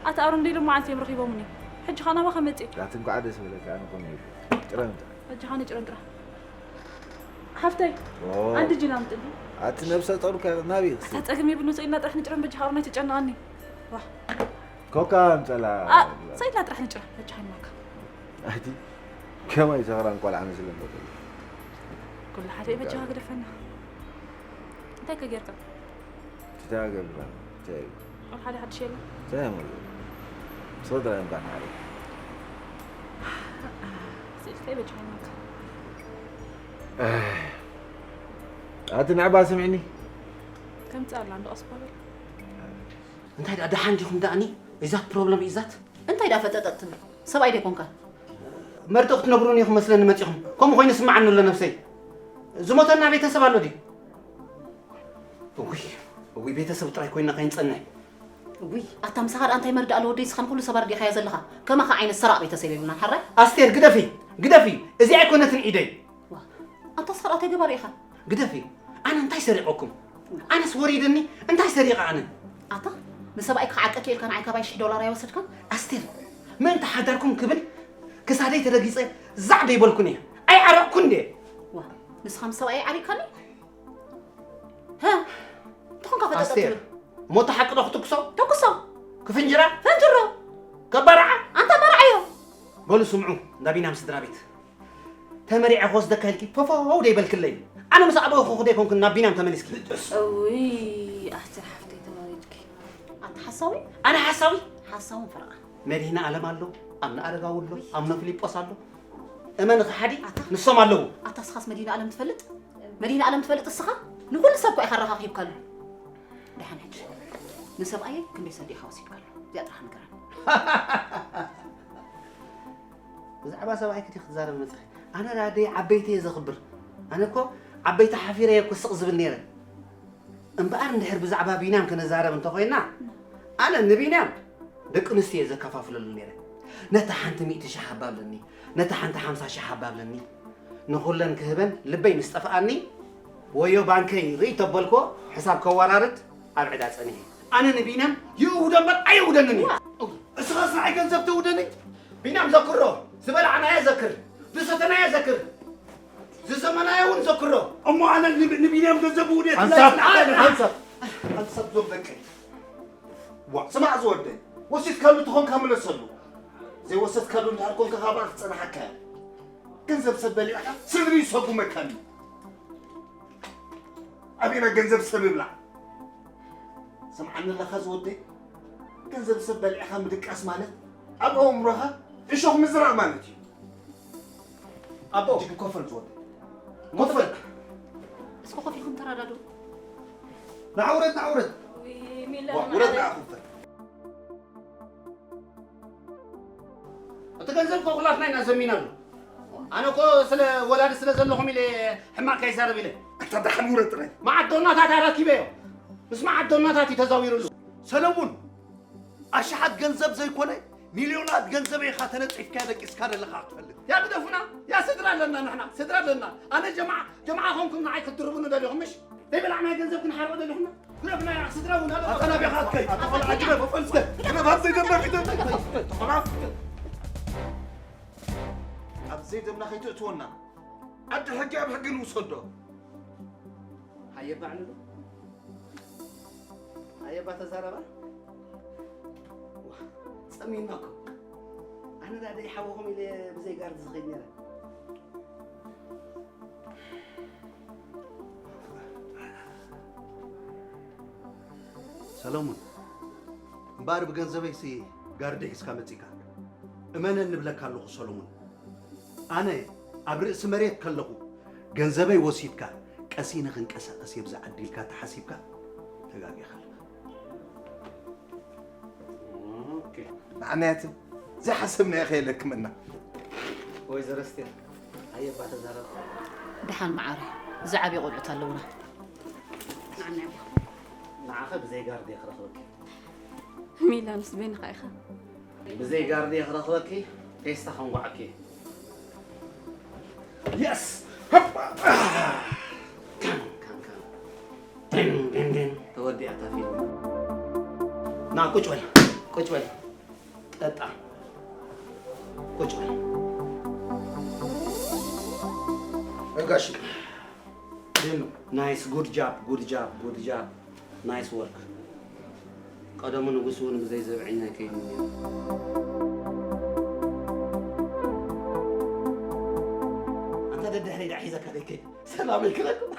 ኣታ ኣሮን ደይ ሎማዓንቲ እዮም ረኺቦምኒ። ሕጂ ኸኣ ናባኻ መጽእ። ኣቲ እንኳዕ ደስ በለካ፣ ኣነ ኮነ ኢሉ። ጭረም ጥራሕ። ሕጂ ኸኣ ንጭረም ጥራሕ። ሓፍተይ፣ ኦ። ኣንድ ጅን ኣምጥልኝ። ኣቲ ነብሰ ጾር ከ ናበይ ክሲ? ኣታ ጸገም የብሉን፣ ሰኢድና ጥራሕ ንጭረም በጃኻ ኣሮን ኣይትጨነቐኒ። ዋ። ኮካ ኣምጸላ። ኣ፣ ሰኢድና ጥራሕ ንጭረም በጃኻ ይማካ። ኣቲ ከማይ ሰኽራን ቆልዓ መስለን በጃኻ። ኩሉ ሓደ በጃኻ ግደፈና። እንታይ ከ ጌርካ? እንታይ ገብራ? እንታይ? ኣብ ሓደ ሓድሽ የለን? እንታይ እሞ? ስለ ጥራይ እምባ ናሪ። ስእልከይ በጃኻ ይማካ። ኣቲ ንዕባ ስምዕኒ። ከምጽእ ኣላ እንዶ ቀስ በል። እንታይ ደኣ ደሓን ዲኹም ደኣኒ? Is that problem? Is that? እንታይ ደኣ ፈጠጠጥ ትብል? ሰብኣይ ዶ ኣይኮንካን? መርድእ ክትነግሩኒ ኢኹም መስለኒ መጺኹም። ከምኡ ኮይኑ ይስምዓኒ ኣሎ ነብሰይ። ዝሞተና ቤተሰብ ኣሎ ድዩ? እውይ፣ እውይ፣ ቤተሰብ ጥራይ ኮይንና ከይንጸንሕ። እውይ፣ ኣታ ምሳኻ ደኣ እንታይ መርድእ ኣሎ ወደይ? ንስኻ ንኹሉ ሰብ ኣርዲእኻዮ ዘለኻ። ከማኻ ዓይነት ሰራቕ ቤተሰብ የብልናን፣ ሕራይ? ኣስቴር፣ ግደፊ፣ ግደፊ። እዚኣ ኣይኮነትን ኢደይ። ዋ፣ ኣንታ ስኻ ደኣ እንታይ ገባሪ ኢኻ? ግደፊ። ኣነ እንታይ ሰሪቐኩም? ኣነስ ወሪድኒ፣ እንታይ ሰሪቐ ኣነ? ኣታ፣ ንሰብኣይካ ክዓቀኪ ኢልካ ንዓይ ካባይ ሽሕ ዶላር ኣይወሰድካን? ኣስቴር፣ ምእንቲ ሓዳርኩም ክብል ክሳደይ ተረጊጸ ዛዕ ዶ ኣይበልኩን እየ? ኣይዓረቕኩን ድየ? ዋ፣ ንስኻ ምስ ሰብኣየይ ዓሪቕካኒ? ሀ? እንታይ ኾንካ ፈጠጠ ኣስቴር፣ ትብል? ሞታ ሓቂ ዶ ክትኩሶ? ተኩሶ። ክፍንጅራ? ፈንጅሮ። ከባርዓ? ኣንታ ባርዓዮ። በሉ ስምዑ፣ እንዳ ቢንያም ስድራ ቤት። ተመሪዐ ክወስደካ ኢልኪ ፈፈው ደይበልክለይ። ኣነ ምስ ኣበኹ ዶ ኣይኮንኩን ናብ ቢንያም ተመሊስኪ? እውይ፣ ኣቲ ሓፍተይ ተዋሪድኪ። ኣንታ ሓሳዊ? ኣነ ሓሳዊ? ሓሳውን ፈረቓ። መድህነ ኣለም ኣሎ፣ ኣምነ ኣረጋዊ ኣሎ፣ ኣምነ ፊሊጶስ ኣሎ። እመን ኸሓዲ፣ ኣታ። ንሶም ኣለዉ። ኣታ እስኻስ መድህነ ኣለም ትፈልጥ? መድህነ ኣለም ትፈልጥ እስኻ? ንኹሉ ሰብ እኮ ኢኻ ኣረኻኺብካሉ። ደሓን ሕጂ። ንሰብኣየይ ክንደይ ሰዲኻ ወሲድካሉ? እዚኣ ጥራሕ ንገረኒ። ብዛዕባ ሰብኣይ ክትይ ክትዛረብ መፅኺ? ኣነ ዳደይ ዓበይቲ እየ ዘኽብር። ኣነ እኮ ዓበይቲ ሓፊረ እየ እኮ ስቕ ዝብል ነይረ። እምበኣር እንድሕር ብዛዕባ ቢንያም ክንዛረብ እንተኾይና፣ ኣነ ንቢንያም ደቂ ኣንስትዮ እየ ዘከፋፍለሉ ነይረ። ነታ ሓንቲ ሚእቲ ሺሕ ሃባ ብለኒ፣ ነታ ሓንቲ ሓምሳ ሺሕ ሃባ ብለኒ። ንኹለን ክህበን ልበይ ምስ ጠፍኣኒ፣ ወዮ ባንከይ ርእይ ተበልኮ ሕሳብ ከወራርድ ኣብ ዕዳ ጸኒሐ። ኣነ ንቢንያም ይእውዶ እምበር ኣየውደንን እዩ። እስኻስ ንዓይ ገንዘብ ተውደኒ? ቢንያም ዘክሮ፣ ዝበላዕናዮ ዘክር፣ ዝሰተናዮ ዘክር፣ ዝሰመናዮ እውን ዘክሮ። እሞ ኣነ ንብ-፣ ንቢንያም ገንዘብ ውደት ሓንሳብ፣ ሓንሳብ፣ ሓንሳብ ዞም ደቀይ። ዋ፣ ስማዕ ዝወደይ፣ ወሲድካሉ ትኾንካ ምለሰሉ። ዘይወሰድካሉ እንድሕር ኮንካ ካብኣ ክጸናሓካ እያ። ገንዘብ ሰብ በሊዕካ ስድሪ ይሰጉመካኒ። ኣቤና ገንዘብ ሰብ ይብላዕ። ሰምዓኒ ኣለኻ ዝወደይ? ገንዘብ ሰብ በሊዕኻ ምድቃስ ማለት ኣብ ኣእምሮኻ እሾኽ ምዝራእ ማለት እዩ። ኣቦ። እጅግ ኮፈል ዝወደይ። ኮፈል። እስኪ ኮፍ ኢልኩም ተረዳድኡ። ንዓውረድ፣ ንዓውረድ። ውይ፣ ሚላ ዋ፣ ውረድ ንዓ ኮፈል። እቲ ገንዘብ እኮ ኩላትና ኢና ዘሚናሉ። ኣነ እኮ ስለ ወላዲ ስለ ዘለኹም ኢለ ሕማቕ ከይዛረብ ኢለ። ኣታ ደሓን ውረድ ጥራይ። መዓት ዶናታት ኣረኪበዮ። ምስ መዓት ዶናታት እዩ ተዛዊሩሉ። ሰለሙን፣ ኣሽሓት ገንዘብ ዘይኮነ ሚልዮናት ገንዘብ ኢኻ ተነጺፍካያ ደቂስካ ዘለኻ ክትፈልጥ። ያ ግደፉና፣ ያ ስድራ ኣለና ንሕና፣ ስድራ ኣለና። ኣነ ጀማዓ፣ ጀማዓ ኮንኩም ንዓይ ክትድርቡኒ ደሊኹም ምሽ? ዘይበላዕናዮ ገንዘብ ክንሓርቆ ደሊኹምና? ግደፉና፣ ያ ስድራ እውን ኣሎ። ኣታ ናበይ ኢኻ ትከይድ? ኣታ ቆልዓ ግደፍ፣ ፈልስከ። ግደፍ፣ ኣብ ዘይደብረ ፊት። ቆልዓ። ኣብ ዘይደምና ከይትእትወና። ዓዲ ሕጊ ኣብ ሕጊ ንውሰዶ። ሃየ ባዕሉ ዶ? ሃየ ባ ተዛረባ። ዋ፣ ጸሚና እኮ። ኣነ ዳ ደይ ሓወኹም ኢለ ብዘይ ጋርድ ዝኸይድ ነይረ። ሰለሙን፣ እምበኣር ብገንዘበይሲ ጋርዲ ሒዝካ መጺእካ። እመነኒ እብለካ ኣለኹ ሰለሙን። ኣነ ኣብ ርእሲ መሬት ከለኹ ገንዘበይ ወሲድካ ቀሲነ ክንቀሳቐስ እየ ብዛ ዓዲ ኢልካ ተሓሲብካ ተጋጊኻ ኣለኻ። ኦኬ። ንዓናያት ዘይሓሰብናዮ ከየለክመና። ወይዘሮ ስቴር፣ ኣየባ ተዛረብ። ደሓን መዓረ፣ እዚ ዓብዪ ቆልዑት ኣለውና። ንዓና ይኹን። ንዓኸ ብዘይ ጋርድ እየ ክረኽበኪ። ሚላንስ በይንኻ ኢኻ። ብዘይ ጋርድ እየ ክረኽበኪ፣ ፌስታ ከንጓዓኪ። የስ! ሃባ! ካን፣ ካን፣ ካን። ድን፣ ድን፣ ድን። ተወዲኣታ ፊልም። ና፣ ቁጭ በል፣ ቁጭ በል። ጠጣ። ቁጭ በል። ጋሽ። ድን፣ ናይስ፣ ጉድ ጃብ፣ ጉድ ጃብ፣ ጉድ ጃብ። ናይስ ወርክ። ቀደሙ ንጉስ እውን ብዘይ ዘብዐኛ ኣይከይድን ነይሩ። ኣንታ ደድሕረይ ደኣ ሒዘካ ደይከይድ። ሰላም ይክለኩም።